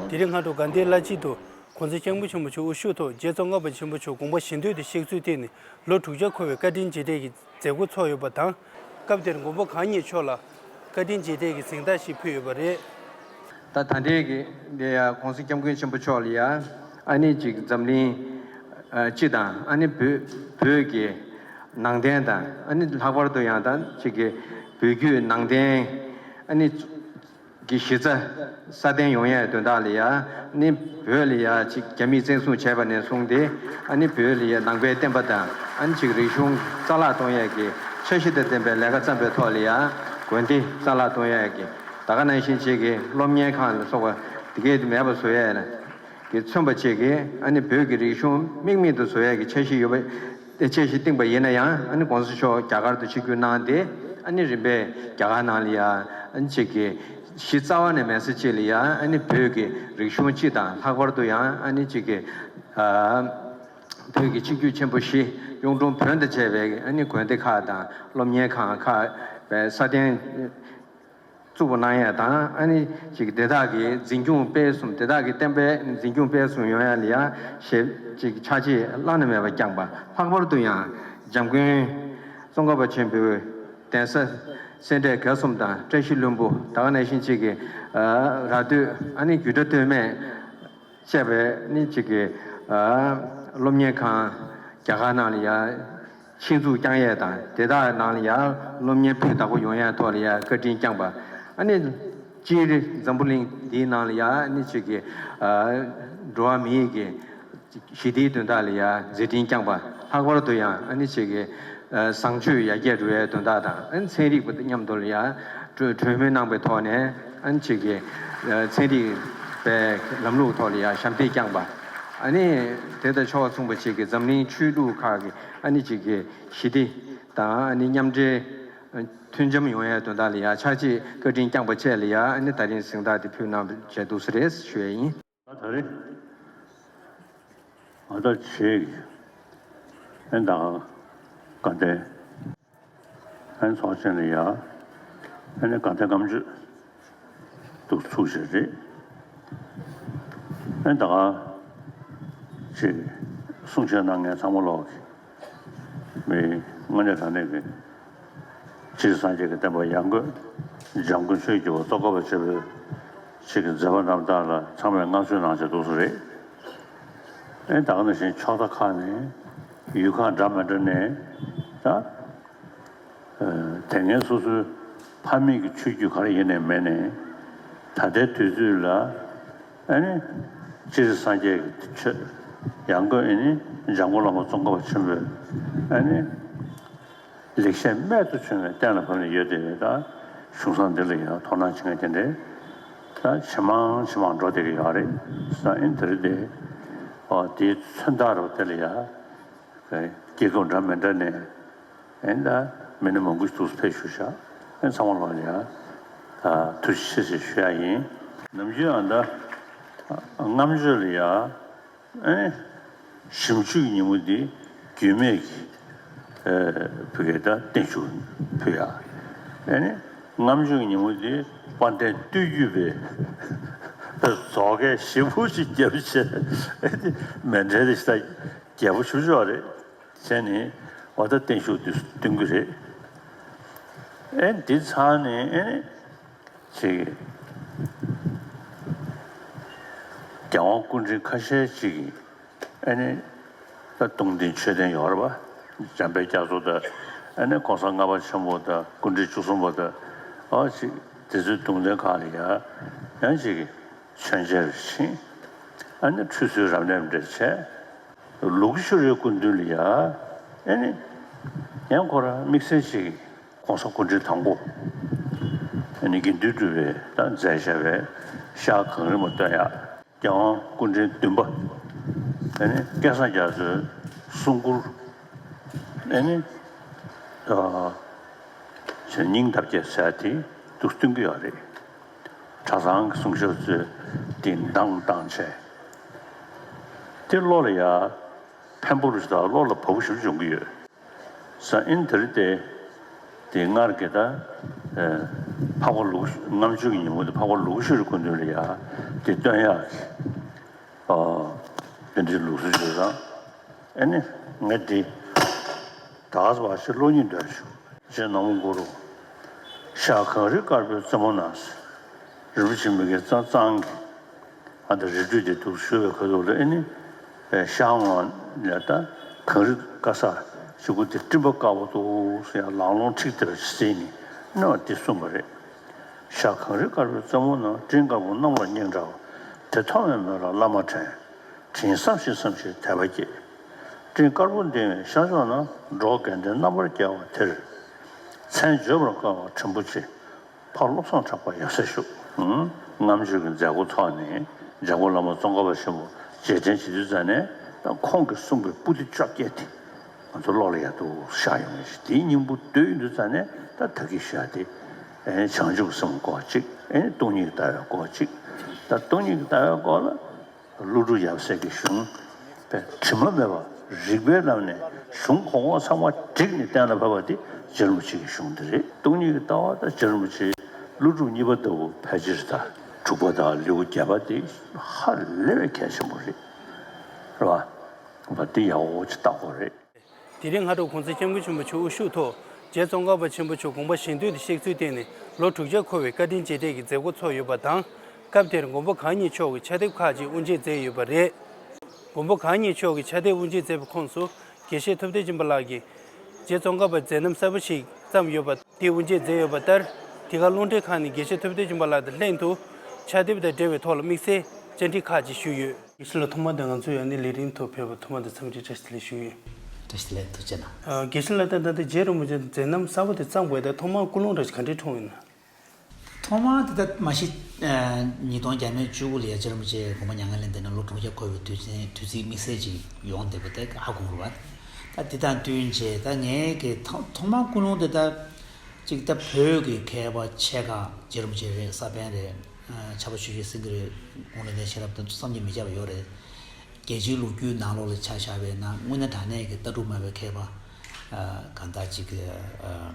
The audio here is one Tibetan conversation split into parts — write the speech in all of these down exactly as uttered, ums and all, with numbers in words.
དེ་རིང་སྔ་དྲོ་དགའ་ལྡན་བླ་སྤྱི་དུ་༸གོང་ས་༸སྐྱབས་མགོན་ཆེན་པོ་མཆོག་དབུ་བཞུགས་ཐོག་རྗེ་ཙོང་ཁ་པ་ཆེན་པོ་མཆོག་དགོངས་པ་བཞེས་འདོད་དེ་གཤེགས་ཚུལ་ཐད་ནས་ལོ་དྲུག་བརྒྱ་འཁོར་བའི་བཀའ་དྲིན་རྗེས་དྲན་གྱི་མཛད་སྒོ་ཚོགས་ཡོད་པ་དང་། སྐབས་དེར་མགོན་པོ་གང་ཉིད་མཆོག་ལ་བཀའ་དྲིན་རྗེས་དྲན་གྱི་གཟེངས་རྟགས་ཤིག་ཕུལ་ཡོད་པ་རེད། ད་ད་ལྟའི་གི་འདི་ཡ་༸གོང་ས་༸སྐྱབས་མགོན་ཆེན་པོ་མཆོག་ལ་ཡ་ཨ་ནི་ཅིག་འཛམ་གླིང་ཨ་སྤྱི་དང་ཨ་ནི་བོད་བོད་ཀྱི་ནང་བསྟན་དང་ཨ་ནི་ལྷག་པར་དུ་ཡང་ད་ཅིག་གི་བོད་བརྒྱུད་ནང་བསྟན་ཨ་ནི་གི་གཞི་རྩ་སྲ་བརྟན་ཡོང་ཡའི་དོན་དག་ལ་ཡ་ཨ་ནི་བོད་ལ་ཡ་ཅིག་རྒྱ་མིས་བཙན་བཟུང་བྱས་པ་ནས་བཟུང་སྟེ་ཨ་ནི་བོད་ལ་ཡ་ནང་པའི་བསྟན་པ་དང་ཨ་ནི་ཅིག་རིག་གཞུང་རྩ་བརླག་གཏོང་ཡས་ཀྱི་འཆར་གཞི་དང་ལྡན་པའི་ལས་ཀ་བརྩམས་པའི་ཐོག་ལ་ཡ་དགོན་སྡེ་རྩ་བརླག་གཏོང་ཡས་ཀྱི་ད་ག་ནང་བཞིན་ཅིག་གི་སློབ་གཉེར་ཁང་ལ་སོགས་པ་དེ་གས་དེ་མེད་པ་བཟོ་ཡས་ལ་གི་མཚོན་པ་བཅས་ཀྱི་ཨ་ནི་བོད་ཀྱི་རིག་གཞུང་དམིགས་མེད་དུ་བཟོ་ཡས་ཀྱི་འཆར་གཞི་ཡོད་པ་དེ་འཆར་གཞི་བཏིང་པ་ཡིན་ན་ཡང་ཨ་ནི་༸གོང་ས་མཆོག་རྒྱ་གར་དུ་ཆིབས་བསྒྱུར་གནང་སྟེ་ཨ་ནི་རིམ་པས་རྒྱ་གར་ནང་ལ་ཡ་ཨ་ནི་ཅིག་གི་གཞི་རྩ་བ་ནས་མེད་ས་ཅིག་ལ་ཡ་ཨ་ནི་བོད་ཀྱི་རིག་གཞུང་སྤྱི་དང་ལྷག་པར་དུ་ཡང་ཨ་ནི་ཅིག་གི་ཨ་བོད་ཀྱི་ཆིབས་བསྒྱུར་ཆེན་པོ་བཞི་གཡུང་དྲུང་བོན་དང་བཅས་པའི་ཨ་ནི་དགོན་སྡེ་ཁག་དང་སློབ་གཉེར་ཁང་ཁག་པའི་སྲ་བརྟན་བཙུགས་པ་གནང་ཡས་དང་ཨ་ནི་ཅིག་དེ་དག་གི་འཛིན་སྐྱོང་སྤེལ་གསུམ་དེ་དག་གི་བསྟན་པའི་འཛིན་སྐྱོང་སྤེལ་གསུམ་ཡོང་ཡས་ལ་ཡ་ཞེ་ཅིག་ཕྱག་རྗེས་བླ་ན་མེད་པ་བསྐྱངས་པ། ལྷག་པར་དུ་ཡང་འཇམ་མགོན་ཙོང་ཁ་པ་ཆེན་པོའི་གདན་ས་སེ་འབྲས་དགེ་གསུམ་དང་བཀྲ་ཤིས་ལྷུན་པོ་ད་ག་ནང་བཞིན་ཅིག་གི་ར་སྟོད་ཨ་ནི་རྒྱུད་གྲྭ་སྟོད་སྨད་བཅས་པའི་ནི་ཅིག་གི་སློབ་གཉེར་ཁང་རྒྱ་གར་ནང་ལ་ཡ་ཆེད་འཛུགས་བསྐྱངས་ཡས་དང་དེ་དག་ནང་ལ་ཡ་སློབ་གཉེར་སྤུས་དག་པོ་ཡོང་ཡས་ཐོག་ལ་ཡ་བཀའ་དྲིན་བསྐྱངས་པ། ཨ་ནི་སྤྱིར་འཛམ་བུ་གླིང་འདིའི་ནང་ལ་ཡ་ཨ་ནི་ཅིག་གི་འགྲོ་བ་མིའི་གི་ཞི་བདེའི་དོན་དག་ལ་ཡ་མཛད་འཕྲིན་བསྐྱངས་པ། ལྷག་པར་དུ་ཡང་ཨ་ནི་ཅིག་གི་བཟང་སྤྱོད་ཡར་རྒྱས་འགྲོ་བའི་དོན་དག་དང་ཨ་ནི་ཚན་རིག་པ་དང་མཉམ་དུ་ལ་ཡ་གྲོས་གྲོས་མོལ་གནང་པའི་ཐོག་ནས་ཨ་ནི་ཅིག་གི་ཚན་རིག་པའི་ལམ་ལུགས་ཐོག་ལ་ཡ་ཞབས་འདེགས་བསྐྱངས་པ། ཨ་ནི་དེ་དང་ཕྱོགས་མཚུངས་པ་ཅིག་གི་འཛམ་གླིང་ཆོས་ལུགས་ཁག་གི་ཨ་ནི་ཅིག་གི་ཞི་བདེ་དང་ཨ་ནི་མཉམ་འབྲེལ་མཐུན་འབྱམས་ཡོང་ཡའི་དོན་དག་ལ་ཡ་ཕྱག་རྗེས་བཀའ་དྲིན་བསྐྱངས་པ་བཅས་ལ་ཡ་ཨ་ནི་ད་རིང་གཟེངས་རྟགས་དེ་ཕུལ་གནང་བྱས་འདུག་ས་རེད་ཞུ་ཡས་ཡིན། ད་ད་རེད། ང་ད་བྱེད་ཀྱི་ཨེ་ད་ག་དེ་ཨན་ཚོགས་ཆེན་ལ་ཡ། ཨ་ནི་དགའ་ལྡན་ལྔ་མཆོད་འདུག་ཚུགས་བཞིན་རེད། ཨ་ནི་ད་ག་ཅིག་གསུང་བཤད་གནང་མཁན་ཚང་མ་ལོག་གི་མི་དངོས་གནས་དྲང་གནས་ཀྱི་སྤྱིར་སངས་རྒྱས་ཀྱི་བསྟན་པ་ཡར་འགོད་འཇམ་མགོན་ཆོས་ཀྱི་འོག་ཙོང་ཁ་པ་ཆེན་པོའི་ཅིག་གི་མཛད་པ་རྣམ་དག་ལ་ཚང་མས་བསྔགས་བརྗོད་གནང་བྱས་འདུག་སུ་རེད། ཨ་ནི་ད་ག་ནང་བཞིན་ཕྱོགས་མཐའ་ཁག་ནས་ཡུལ་ཁག་འདྲ་མི་འདྲ་ནས་ད། དེ་སྔའི་སོ་སོའི་ཕ་མེས་ཀྱི་ཆོས་བརྒྱུད་ག་རེ་ཡིན་ནའི་མེད་ནའི་ད་ལྟའི་དུས་ཚོད་ལ་ཨ་ནི་སྤྱིར་སངས་རྒྱས་ཀྱི་ཆོས་ཡང་སྒོས་ཨ་ནི་འཇམ་མགོན་བླ་མ་ཙོང་ཁ་པ་ཆེན་པོས་ཨ་ནི་ལེགས་བཤད་རྨད་དུ་བྱུང་བའི་གཏན་ལ་ཕབ་ནས་ཡོད་དེ་ད་གཞུང་བཟང་འདི་ལ་ཡང་དོ་སྣང་བྱེད་མཁན་དེ་འདྲས་ད་ཇེ་མང་ཇེ་མང་འགྲོ་བསྡད་ཀྱི་ཡོད་རེད། ས་ཨིན་དེ་རེད་དེ་ཨོ་དེའི་མཚོན་རྟགས་རེད་དེ་ལ་ཡང་། རྒྱལ་ཁབ་འདྲ་མི་འདྲ་ནས་ཨེ་ད་མི་སྣ་མང་པོ་ཞིག་ཕེབས་བཞུགས་ཤག་ཨེ་ཚང་མ་ལོག་ལ་ཡ་ད་ཐུགས་རྗེ་ཆེ་ཞེས་ཞུ་ཡ་ཡིན། ནམ་རྒྱུན་ཨ་ད་ལྔ་མཆོད་ལ་ཡ་ཨེ་ཞིབ་འཇུག་ཉིན་མོ་འདི་རྒྱུད་སྨད་ཀྱི་ཨེ་བུ་གའི་ད་བརྟན་བཞུགས་ཕུལ་ཡ། ཨེ་ནི་ལྔ་མཆོད་ཉིན་མོ་འདི་དཔལ་ལྡན་སྟོད་བརྒྱུད་པའི་རྫོགས་མཁན་ཞིག་བུ་ཞིག་རྒྱབ་བྱས་ཨེ་འདི་མཎྜལ་དེ་ཞིག་ད། རྒྱལ་པོ་ཆུ་ཆོག་རེད། བྱས་ནས་འོ་ད་བརྟན་བཞུགས་དེ་སྟོན་གྱི་རེད། ཨེ་འདི་ཚར་ནས་ཨེ་ནི་ཅིག་རྒྱལ་དབང་སྐུ་ཕྲེང་ཁ་ཤས་ཅིག་གིས་ཨེ་ནི་ད་སྟོང་ལྡན་མཆོད་རྟེན་ཡོད་རེད་པ། འཇམ་དཔལ་རྒྱ་མཚོ་དང་ཨེ་ནི་གོང་ས་ལྔ་པ་ཆེན་པོ་དང་སྐུ་ཕྲེང་བཅུ་གསུམ་པ་དང་ཨ་ཅིག་དེ་ཚོའི་གདུང་རྟེན་ཁག་ལ་ཡ་ཡང་ཅིག་གིས། མཆོད་མཇལ་ཕྱིན། ཨ་ནི་ཁྲུས་གསོལ་རབ་གནས་འདྲ་བྱས། ལུ་གུ་ཤུ་རའི་སྐུ་མདུན་ལ་ཡ། ཨ་ནི་ཡང་ཁོ་རང་དམིགས་བསལ་ཞིག་གོང་ས་སྐུ་ཕྲེང་དང་པོ། ཨ་ནི་དགེ་འདུན་གྲུབ་པའི་ད་མཛད་བྱ་བའི་ཤག་གང་རིང་མ་སྟོན་ཡ། རྒྱལ་དབང་སྐུ་ཕྲེང་བདུན་པ། ཨ་ནི་སྐལ་བཟང་རྒྱ་མཚོའི་གསུང་མགུར། ཨ་ནི། ཨ། སྙིང་འདབ་བརྒྱད་ཟེར་དེ་འདུག་སྟོན་གྱི་ཡོད་རེད། གྲྭ་ཚང་གི་གསུང་ཞབས་ཚོས་དེ་འདང་བཏང་བྱས། དེ་བློ་ལ་ཡ་ཕན་པོ་རུ་ཞིག་དང་བློ་ལ་བབ་པོ་ཞིག་འབྱུང་གི་ཡོད། ས་ཨིན་དེ་རི་དེ་དེ་སྔར་གྱི་ད་ འཕགས་པ་ལུགས། ལྔ་བཅུ་གི་ཉིན་མོ་དེ་འཕགས་པ་ལུགས་ཤུལ་སྐུ་མདུན་ལ་ཡ་དེ་སྟོན་ཡག་གི་དེ་འདྲའི་ལུགས་སྲོལ་ཡོད་ཙང་། ཨེ་ནི་ངས་དེ་ད་བ་ཞིག་ཀློག་སྙིང་འདོད་བྱུང་། རྗེ་ནག་མོ་གུ་རུ། ཤར་གངས་རི་དཀར་པོའི་རྩེ་མོ་ན། རིན་པོ་ཆེ་མི་བསྐྱོད་གཙང་གཙང་གི། ཨ་ད་རི་ཁྲོད་དེ་འདུག་ཞུ་བའི་ཁ་ཐུག་ལ་ཨེ་ནི། ཤར་ངོས་ལ་ད་གངས་རི་དཀར་ས་ཞིག་གུ་དེ་སྤྲིན་པ་དཀར་པོ་འདུག་ཟེར་ཡང་ལང་ལོང་འཁྲིགས་དེར་གཟིགས་ནས་མནོ་བ་འདི་གསུངས་པ་རེད། ཤར་གངས་རི་དཀར་པོའི་རྩེ་མོ་ན། སྤྲིན་དཀར་པོ་གནམ་ལ་སྙེག་འདྲ་བ། དེ་མཐོང་བའི་མོད་ལ་བླ་མ་དྲན། དྲིན་བསམ་ཞིང་བསམ་ཞིང་དད་པ་སྐྱེས། སྤྲིན་དཀར་པོ་ལྡིང་བའི་ཤར་ཕྱོགས་ན། འབྲོག་དགེ་འདུན་རྣམ་པར་རྒྱལ་བ་དེར། མཚན་བརྗོད་པར་དཀའ་བ་དྲིན་པོ་ཆེ། ཕ་བློ་བཟང་གྲགས་པ་ཡབ་སྲས་བཞུགས། ལྔ་བཅུ་གི་མཛད་སྒོ་ཐོག་ནས་འཇམ་མགོན་བླ་མ་ཙོང་ཁ་པ་ཆེན་པོ་རྗེས་དྲན་བྱེད་དུས་ཙ་ནས་ད་ཁོང་གིས་གསུངས་པའི་པོ་ཏི་བཅོ་བརྒྱད་དེ་ང་ཚོ་བློ་ལ་ཡག་ཏུ་ཤར་ཡོང་ངེས་ཤིང་། དེའི་སྙིང་པོ་བསྡུས་ཡོང་དུས་ཙ་ནས་ད་ད་གིན་ཞུས་པ་དེ། བྱང་ཆུབ་སེམས་སྐོར་གཅིག་སྟོང་ཉིད་ཀྱི་ལྟ་བའི་སྐོར་གཅིག་ད་སྟོང་ཉིད་ཀྱི་ལྟ་བའི་སྐོར་ལ། ཀླུ་སྒྲུབ་ཡབ་སྲས་ཀྱི་གཞུང་དེ་དྲི་མ་མེད་པ་རིགས་པའི་ལམ་ནས་གཞུང་གོང་འོག་ཚང་མ་བསྒྲིགས་ནས་གཏན་ལ་ཕབ་པ་དེ་རྗེ་རིན་པོ་ཆེ་གི་གཞུང་དེ་རེད། སྟོང་ཉིད་ཀྱི་ལྟ་བ་དང་རྗེ་རིན་པོ་ཆེ་ཀླུ་སྒྲུབ་གཉིས་པ་ལྟ་བུ་ཕལ་ཆེར་ད་དྲུག་པ་དང་ལེའུ་བརྒྱད་པ་དེ་ཧ་ལས་པའི་གལ་ཆེན་པོ་རེད། རེད་བ། བ་དེ་ཡག་པོ་ཅིག་བལྟ་དགོས་རེད། དེ་རིང་སྔ་དྲོ་༸གོང་ས་༸སྐྱབས་མགོན་ཆེན་པོ་མཆོག་དབུ་བཞུགས་ཐོག་རྗེ་ཙོང་ཁ་པ་ཆེན་པོ་མཆོག་དགོངས་པ་གཞན་དོན་དུ་གཤེགས་ཚུལ་བརྟེན་ནས་ལོ་དྲུག་བརྒྱ་འཁོར་བའི་བཀའ་དྲིན་རྗེས་དྲན་གྱི་མཛད་སྒོ་ཚོགས་ཡོད་པ་དང་། སྐབས་དེར་མགོན་པོ་གང་ཉིད་མཆོག་གིས་ཕྱག་དེབ་ཁག་ཅིག་དབུ་འབྱེད་མཛད་ཡོད་པ་རེད། མགོན་པོ་གང་ཉིད་མཆོག་གིས་ཕྱག་དེབ་དབུ་འབྱེད་མཛད་པའི་ཁོངས་སུ་དགེ་བཤེས་ཐུབ་བསྟན་སྦྱིན་པ་ལགས་ཀྱིས་རྗེ་ཙོང་ཁ་པའི་མཛད་རྣམ་གསར་པ་ཞིག་བརྩམས་ཡོད་པ་དེ་དབུ་འབྱེད་མཛད་ཡོད་པ་ལྟར། དེ་གར་རླུང་འཕྲིན་ཁང་ནས་དགེ་བཤེས་ཐུབ་བསྟན་སྦྱིན་པ་ལགས་དང་ལྷན་དུ་ཕྱག་དེབ་དང་འབྲེལ་བའི་ཐོག་ལ་དམིགས་བསལ་བཅར་འདྲི་ཁག་ཅིག་ཞུས་ཡོད། དགེ་བཤེས་ལགས་ཐོག་མར་དེ་ང་ཚོའི་ཨ་ནི་ལས་རིམ་ཐོག་ཕེབས་པར་ཐོག་མར་དེ་འཚམས་འདྲི་བཀྲ་ཤིས་བདེ་ལེགས་ཞུ་ཡོད། བཀྲ་ཤིས་བདེ་ལེགས། ཐུགས་རྗེ་གནང་། ཨ། དགེ་བཤེས་ལགས། ད་ད་ལྟ་རྗེ་རིན་པོ་ཆེ་མཛད་རྣམ་གསར་པ་དེ་བརྩམས་པའི་ད་ཐོག་མར་ཀུན་སློང་འདྲ་ཞིག་ག་འདྲས་འཁྲུངས་ཡོད་ན། ཐོག་མར་དེ་ད་མ་གཞི་ཨ་ཉིས་སྟོང་བརྒྱ་མེད་བཅུ་དགུ་ལ་ཡ་རྗེ་རིན་པོ་ཆེ་དགོངས་པ་མྱ་ངན་ལས་འདས་ནས་ལོ་དྲུག་བརྒྱ་འཁོར་བའི་དུས་ཆེན་དུས་ཚིགས་དམིགས་བསལ་ཅིག་ཡོང་བསྡད་པ་དེ་ཧ་གོ་རེད་བ། ད་དེ་དང་བསྟུན་བྱས་ད་ངའི་གི་ཐོག་ཐོག་མར་ཀུན་སློང་དེ་ད་ཅིག་ད་བོད་ཀྱི་མཁས་པ་ཆེ་ཁག་རྗེ་རིན་པོ་ཆེ་རེད། ས་པཎ་རེད། ཨ། ཕྱྭ་པ་ཆོས་རྗེ་སེང་གེ་རེད། ཀུན་ལེགས་ལྡན་ཤེས་རབ་དང་བསམ་གྱིས་མི་ཁྱབ་པ་ཡོད་རེད། རྒྱལ་སྤྱིའི་ལོ་རྒྱུས་ནང་ལོགས་ལ་ཆ་བཞག་པ་ཡིན་ན་དངོས་གནས་དྲང་གནས་ཀྱི་ལྟ་གྲུབ་སྨྲ་བའི་མཁས་པ། ཨ། གང་ལྟར་ཅིག་གི། ཨ།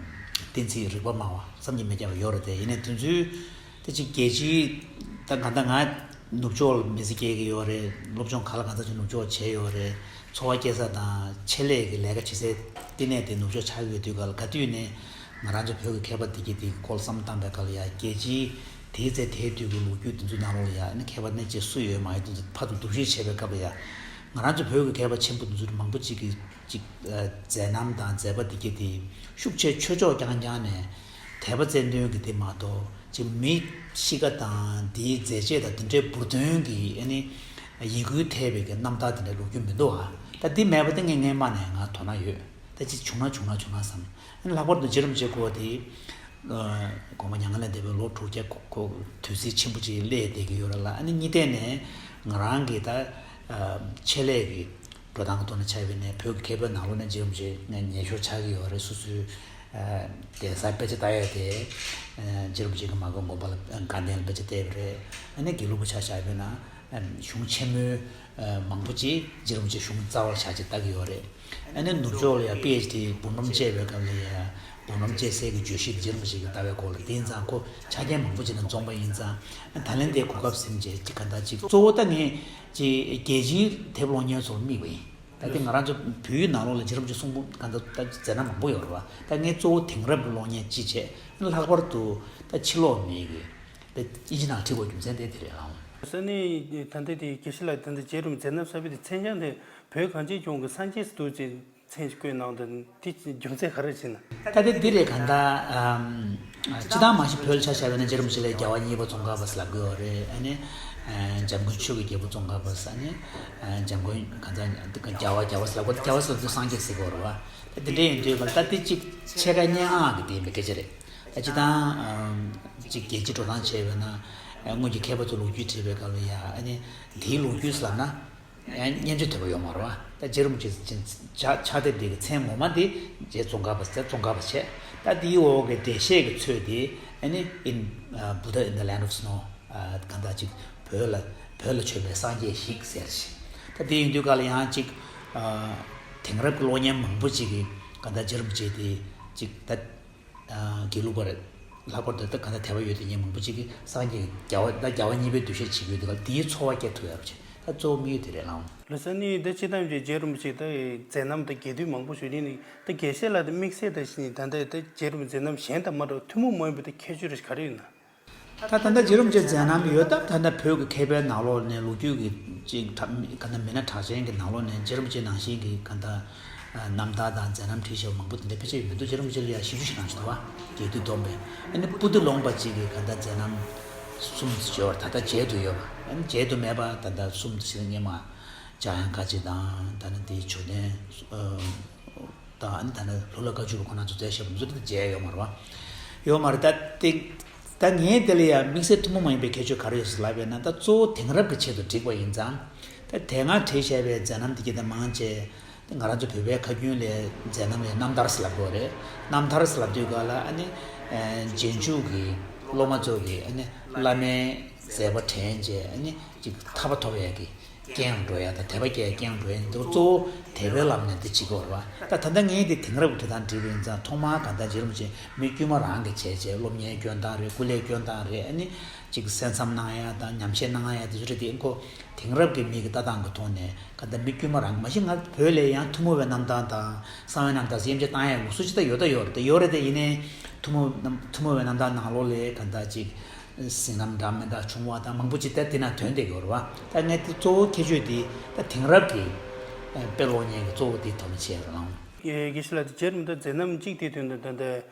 གཏན་ཚིགས་རིག་པ་སྨྲ་བ་བསམ་གྱིས་མི་ཁྱབ་པ་ཡོད་རེད་དེ། ཡིན་ནའི་དེ་ཚོའི་དེ་ཅིག་རྒྱལ་སྤྱིའི་ད་གང་ལྟར་ང་ནུབ་ཕྱོགས་ལ་མི་ཚེ་སྐྱེལ་གྱི་ཡོད་རེད། སློབ་སྦྱོང་ག་ལ་གང་འཚམ་ཅིག་ནུབ་ཕྱོགས་བྱས་ཡོད་རེད། འཚོ་བ་སྐྱེལ་ས་དང་ཆེད་ལས་ཀྱི་ལས་ཀ་བྱེད་སའི་བསྟི་གནས་དེ་ནུབ་ཕྱོགས་ཆགས་ཡོད་དུས་ག་ལ་ག་དུས་ནས་ང་རང་ཚོ་བོད་ཀྱི་མཁས་པ་འདི་གྱད་དེ་སྐོར་ལ་བསམ་བློ་བཏང་པའི་སྐབས་ལ་ཡ། རྒྱལ་སྤྱིའི་དེའི་ཚེ་དེའི་དུས་ཀྱི་ལོ་རྒྱུས་དེ་ཚོའི་ནང་ལོགས་ལ་ཡ་ཨ་ནི་མཁས་པ་སྣེ་གཅིག་སུ་ཡོད་མ་ཡོད་དེ་ཚོ་ཕར་ཚུར་བསྡུར་ཞིབ་བྱས་པའི་སྐབས་ལ་ཡ། ང་རང་ཚོ་བོད་ཀྱི་མཁས་པ་ཆེན་པོ་དེ་ཚོ་མང་པོ་ཅིག་གི་ཅིག་ཨ། མཛད་རྣམ་དང་མཛད་པ་འདི་གྱད་དེ་ཤུགས་ཆེ་ཆོས་ཕྱོགས་རྐྱང་རྐྱང་ནས་དད་པ་རྩལ་འདོན་གྱི་དེ་མ་གཏོགས་ཅིག་མི་གཤིས་ཀ་དང་དེའི་མཛད་རྗེས་དང་དེ་འདྲའི་འབུར་ཐོན་གྱི་ཨ་ནི་ཡིད་འགུལ་ཐེབས་པའི་གི་རྣམ་ཐར་དེ་འདྲའི་ལོ་རྒྱུས་མི་འདུག་ཨ། ད་འདི་མེད་པ་དེ་ངས་སྔས་མ་ནས་ང་དོ་སྣང་ཡོད། ད་ཅིག་བྱུང་ན་བྱུང་ན་བྱུང་ན་བསམ། ཨ་ནི་ལྷག་པར་དུ་རྗེ་རིན་པོ་ཆེ་སྐོར་དེ། ཨ། དགོངས་པ་མྱ་ངན་ལས་འདས་པའི་ལོ་དྲུག་བརྒྱ་འཁོར་དུས་ཚིགས་ཆེན་པོ་ཅིག་སླེབས་བསྡད་ཀྱི་ཡོད་རེད་ལ། ཨ་ནི་གཉིས་ཐད་ནས་ང་རང་གི་ད། ཨ། ཆེད་ལས་ཀྱི་འགྲོ་སྟངས་ཀྱི་ཐོག་ནས་ཆ་བཞག་ན་བོད་ཀྱི་མཁས་པའི་ནང་ལོགས་ནས་རྗེ་རིན་པོ་ཆེ་ངས་ཉན་ཤོས་ཆགས་ཀྱི་ཡོད་རེད། སོ་སོའི། ཨ། གདན་སར་དཔེ་ཆ་ལྟ་ཡས་དེ། ཨ། རྗེ་རིན་པོ་ཆེ་གི་མ་དགོན་དགོན་པ་ལ་དགའ་ལྡན་ལ་དཔེ་ཆ་བལྟས་པ་རེད། ཨ་ནི་དགེ་ལུགས་པ་ཆ་བཞག་པ་ཡིན་ན། ཨ། གཞུང་ཆེན་མོའི། ཨ། མང་པོ་ཅིག་རྗེ་རིན་པོ་ཆེ་གཞུང་རྩ་བར་བཞག་ཅིག་ལྟ་གི་ཡོད་རེད། ཨ་ནི་ནུབ་ཕྱོགས་ལ་ཡང་པི་ཨེཆ་ཌི་འབུམ་རམས་བྱས་པའི་སྐབས་ལ་ཡང་འབུམ་རམས་བྱེད་སའི་གི་བརྗོད་གཞི་རྗེ་རིན་པོ་ཆེ་གི་ལྟ་བའི་སྐོར་ལ། དེ་ཡིན་ཙང་ཁོ་ཆ་རྐྱེན་མང་པོ་ཅིག་ནང་འཛོམས་པ་ཡིན་ཙང་། ད་ལན་དེའི་གོ་སྐབས་ཟིན་བྱས་ཅིག་ག་འདྲ་ཅིག་གཙོ་བོ་ད་ངས་ཅིག་རྒྱལ་སྤྱིའི་དེབ་ཀློག་མཁན་ཚོར་དམིགས་པ་ཡིན། ད་དེ་ང་རང་ཚོ་བོད་ཡིག་ནང་ལོགས་ལ་རྗེ་རིན་པོ་ཆེ་གསུང་འབུམ་ག་འདྲ་ད་མཛད་རྣམ་མང་པོ་ཡོད་རེད་བ། ད་ངས་གཙོ་བོ་དེང་རབས་ཀྱི་གློག་བརྙན་གཅིག་བྱས། ལྷག་པར་དུ་ད་ཕྱི་ལོགས་མི་གི་དབྱིན་ཇི་ནང་བྲིས་དགོས་རྒྱུ་མཚན་དེ་དེ་རེད་ཨང་། ས་གནས་ད་ལྟ་དེ་དགེ་བཤེས་ལགས་ད་ལྟ་རྗེ་རིན་པོ་ཆེ་མཛད་རྣམ་གསར་པའི་དེ་མཚན་བྱང་དེ་བོད་གངས་ཅན་ལྗོངས་ཀྱི་སངས་རྒྱས་སུ་འདུག་ཅེས་མཚན་ཞིག་བཀོད་གནང་འདུག་དེ་རྒྱུ་མཚན་ག་རེ་ཡིན་ན། ད་ལྟ་འདི་རེད། གང་ལྟར་ཨམ། སྤྱི་བཏང་མ་གཞི་བོད་ལ་ཆ་བཞག་པ་ཡིན་ན་རྗེ་རིན་པོ་ཆེ་ལ་རྒྱལ་བ་གཉིས་པ་ཙོང་ཁ་པ་ཟེར་ལབ་ཀྱི་ཡོད་རེད། ཨ་ནི་ཨ། འཇམ་མགོན་ཆོས་ཀྱི་རྒྱལ་པོ་ཙོང་ཁ་པ་ཟེར། ཨ་ནི་ཨ། འཇམ་མགོན་གང་ལྟར་རྒྱལ་བ་རྒྱལ་བ་ཟེར་ལབ་ཀྱི། རྒྱལ་བ་ཟེར་དུས་སངས་རྒྱས་ཟེར་གྱི་ཡོད་རེད་བ། ད་འདི་འདྲ་ཡིན་དུས་ད་ལྟ་འདི་གཅིག་ཕྱེད་ཀ་སྙན་ངག་གི་དེ་ཡིན་པའི་སྐད་ཆ་རེད། ད་སྤྱི་བཏང་ཨམ། གཅིག་རྒྱལ་སྤྱིའི་འགྲོ་སྟངས་བྱས་པ་ཡིན་ན། ཨ། སྔོན་གྱི་མཁས་པ་ཚོས་ལོ་རྒྱུས་བྲིས་པའི་སྐབས་ལ་ཡ། ཨ་ནི་དེའི་ལོ་རྒྱུས་ལབ་ན། ཡང་སྙན་ཆ་དོད་པོ་ཡོད་མ་རེད་བ། ད་རྗེ་རིན་པོ་ཆེ་ཕྱག་ཕྱག་དེབ་དེ་གི་མཚན་ངོ་མ་དེ་རྗེ་ཙོང་ཁ་པ་ཟེར། ཙོང་ཁ་པ་བྱས། ད་དེའི་འོག་གི་འགྲེལ་བཤད་ཀྱི་ཚོད་དེ་ཨ་ནི་In, uh, Buddha in the Land of Snow། ཨ། གང་ལྟར་ཅིག་བོད་ལ་བོད་ལ་བྱོན་པའི་སངས་རྒྱས་ཤིག་ཟེར་ཞིག་ད་དེ་ཡིན་དུས་ག་ལ་ཡང་ཅིག་ཨ། དེང་རབས་ཀྱི་གློག་བརྙན་མང་པོ་ཅིག་གིས་གང་ལྟར་རྗེ་རིན་པོ་ཆེ་དེ་ཅིག་ད། ཨ། དགེ་ལུགས་པར་ ལྷག་པར་དུ་ད་ག་ད་དད་པ་ཡོད་དེ་ཉིད་མང་པོ་ཅིག་གིས་སངས་རྒྱས་ཀྱི་རྒྱལ་བ་ད་རྒྱལ་བ་གཉིས་པའི་འདུ་ཤེས་བྱེད་ཀྱི་ཡོད་དུས་ག་ལ་དེའི་ཚོར་བ་སྐྱེ་ཐུབ་ཡག་བྱེད། ད་གཙོ་བོ་དམིགས་ཡུལ་དེ་རེད་ལགས། ལགས་སོ། ནི་ད་སྤྱིར་བཏང་གི་རྗེ་རིན་པོ་ཆེ་ད་མཛད་རྣམ་ད་རྒྱས་བསྡུས་མང་པོ་ཞུ་རིན་ནི་ད་དགེ་བཤེས་ལགས་ད་དམིགས་བསལ་ད་ཞིག་ནི་ད་ལྟ་ད་རྗེ་རིན་པོ་མཛད་རྣམ་གཞན་དང་མ་འདྲ་བ་ཐུན་མོང་མ་ཡིན་པའི་ད་ཁྱད་ཆོས་རེ་ག་རེ་ཡོད་ན། ད་ད་ལྟ་རྗེ་རིན་པོ་ཆེ་མཛད་རྣམ་ཡོད་སྟབས་ད་ལྟ་བོད་ཀྱི་མཁས་པའི་ནང་ལོགས་ནས་ལོ་རྒྱུས་ཀྱི་ཅིག་གྲགས་ག་ད་མི་སྣ་གྲགས་ཅན་གྱི་ནང་ལོགས་ནས་རྗེ་རིན་པོ་ཆེ་ནང་བཞིན་གྱི་ག་ད་རྣམ་ཐར་དང་མཛད་རྣམ་བྲིས་བཞག་པ་མང་པོ་དེ་འདྲ་ཕལ་ཆེར་ཡོད་མི་འདུག་རྗེ་རིན་པོ་ཆེ་ལ་ཡང་བཞི་བཅུ་ཞེ་གྲངས་ཤིག་འདུག་བ། རྒྱས་བསྡུས་བསྡོམས་པས། ཨ་ནི་པོ་ཏི་ལུང་པ་གཅིག་གི་ག་ད་མཛད་རྣམ་གསུམ་ཡོད་པ་ད་ལྟ་མཇལ་དུ་ཡོད་པ། ཨ་ནི་མཇལ་དུ་མེད་པ་ད་ལྟ་གསུམ་དུ་ཞིག་སྙེ་མ་འཇམ་དབྱངས་དཀར་རྗེ་དང་ད་ནི་དེའི་མཆོད་རྟེན། ཨ། དང་ཨ་ནི་ད་ནི་ལྷུ་ལག་བཀའ་བརྒྱུད་པ་ཁོ་རང་ཚོ་མཛད་བཞག་པ་ཚོ་དེ་མཇལ་ཡོད་མ་རེད་བ། ཡོད་མ་རེད། ད་དེ་ད་ངས་དེ་ལ་ཡང་དམིགས་བསལ་ཐུན་མོང་མ་ཡིན་པའི་ཁྱད་ཆོས་ག་རེ་ཡོད་ཟེར་ལབ་པས་ན། ད་གཙོ་བོ་དེང་རབས་ཀྱི་ཆེད་དུ་བསྒྲིགས་པ་ཡིན་ཙང་། ད་དེ་སྔ་བྲིས་བཞག་པའི་མཛད་རྣམ་དེ་གྱད་དེ་མང་ཆེ་ད་ང་རང་ཚོ་བོད་པའི་ཁ་རྒྱུན་ལ་མཛད་རྣམ་ལ་རྣམ་ཐར་ཟེར་ལབ་ཀྱི་ཡོད་རེད། རྣམ་ཐར་ཟེར་ལབ་དུས་ག་ལ་ཨ་ནི་རྗེས་འཇུག་གི་སློབ་མ་ཚོ་གིས་ཨ་ནི་བླ་མའི་མཛད་པ་དྲན་བྱས་ཨ་ནི་ཅིག་ཐར་པ་ཐོབ་ཡས་ཀྱི་རྐྱེན་འགྲོ་ཡ་དང་དད་པ་སྐྱེ་ཡ་རྐྱེན་འགྲོ་ཡ་འདི་གཙོ་བོ་དད་པའི་ལམ་ནས་འདི་བྱེད་ཀྱི་ཡོད་རེད་བ། ད་ད་ལྟ་ངས་འདི་དེང་རབས་ཀྱི་འབྲི་སྟངས་བྲིས་པ་ཡིན་ཙང་ཐོག་མར་གང་ལྟར་རྗེ་རིན་པོ་ཆེ་མི་དཀྱུས་མ་རང་གིས་བྱས་བྱས་སློབ་གཉེར་སྐྱོན་སྟངས་རེད། སྐུ་ལས་སྐྱོན་སྟངས་རེད། ཨ་ནི་ཅིག་གསན་བསམ་གནང་ཡ་དང་ཉམས་བཞེས་གནང་ཡ་དེ་ཚོ་རེད་དེ། ཁོ་དེང་རབས་ཀྱི་མི་གི་ལྟ་སྟངས་ཀྱི་ཐོག་ནས་གང་ལྟར་མི་དཀྱུས་མ་རང་མ་གཞི་ང་བོད་ལ་ཡང་ཐུན་མོང་བའི་རྣམ་ཐར་དང་གསང་བའི་རྣམ་ཐར་དབྱེ་འབྱེད་བཏང་ཡ་ལུགས་སྲོལ་ཅིག་ད་ཡོད་ད་ཡོད་རེད་ད་ཡོད་རེད་དེ། ཡིན་ནའི་ཐུན་མོང་རྣམ་ཐུན་མོང་བའི་རྣམ་ཐར་ནང་ལོགས་ལ་གང་ལྟར་ཅིག་ཟིན་ལམ་འདྲ་མི་འདྲ་བྱུང་བ་དང་མང་པོ་ཅིག་ད་དེ་ན་ཐོན་བསྡད་ཡོད་རེད་བ། ད་ངས་དེ་གཙོ་བོ་ཁྱད་ཆོས་དེ་ད་དེང་རབས་ཀྱི་དཔེ་ཀློག་མཁན་གྱི་གཙོ་བོ་དེ་ཐོག་ནས་བྱས་ཡོད་རང་། དགེ་བཤེས་ལགས་དེ་རྗེ་རིན་པོ་ཆེ་མཛད་རྣམ་གཅིག་དེ་དོན་དུ་ད་ལྟ་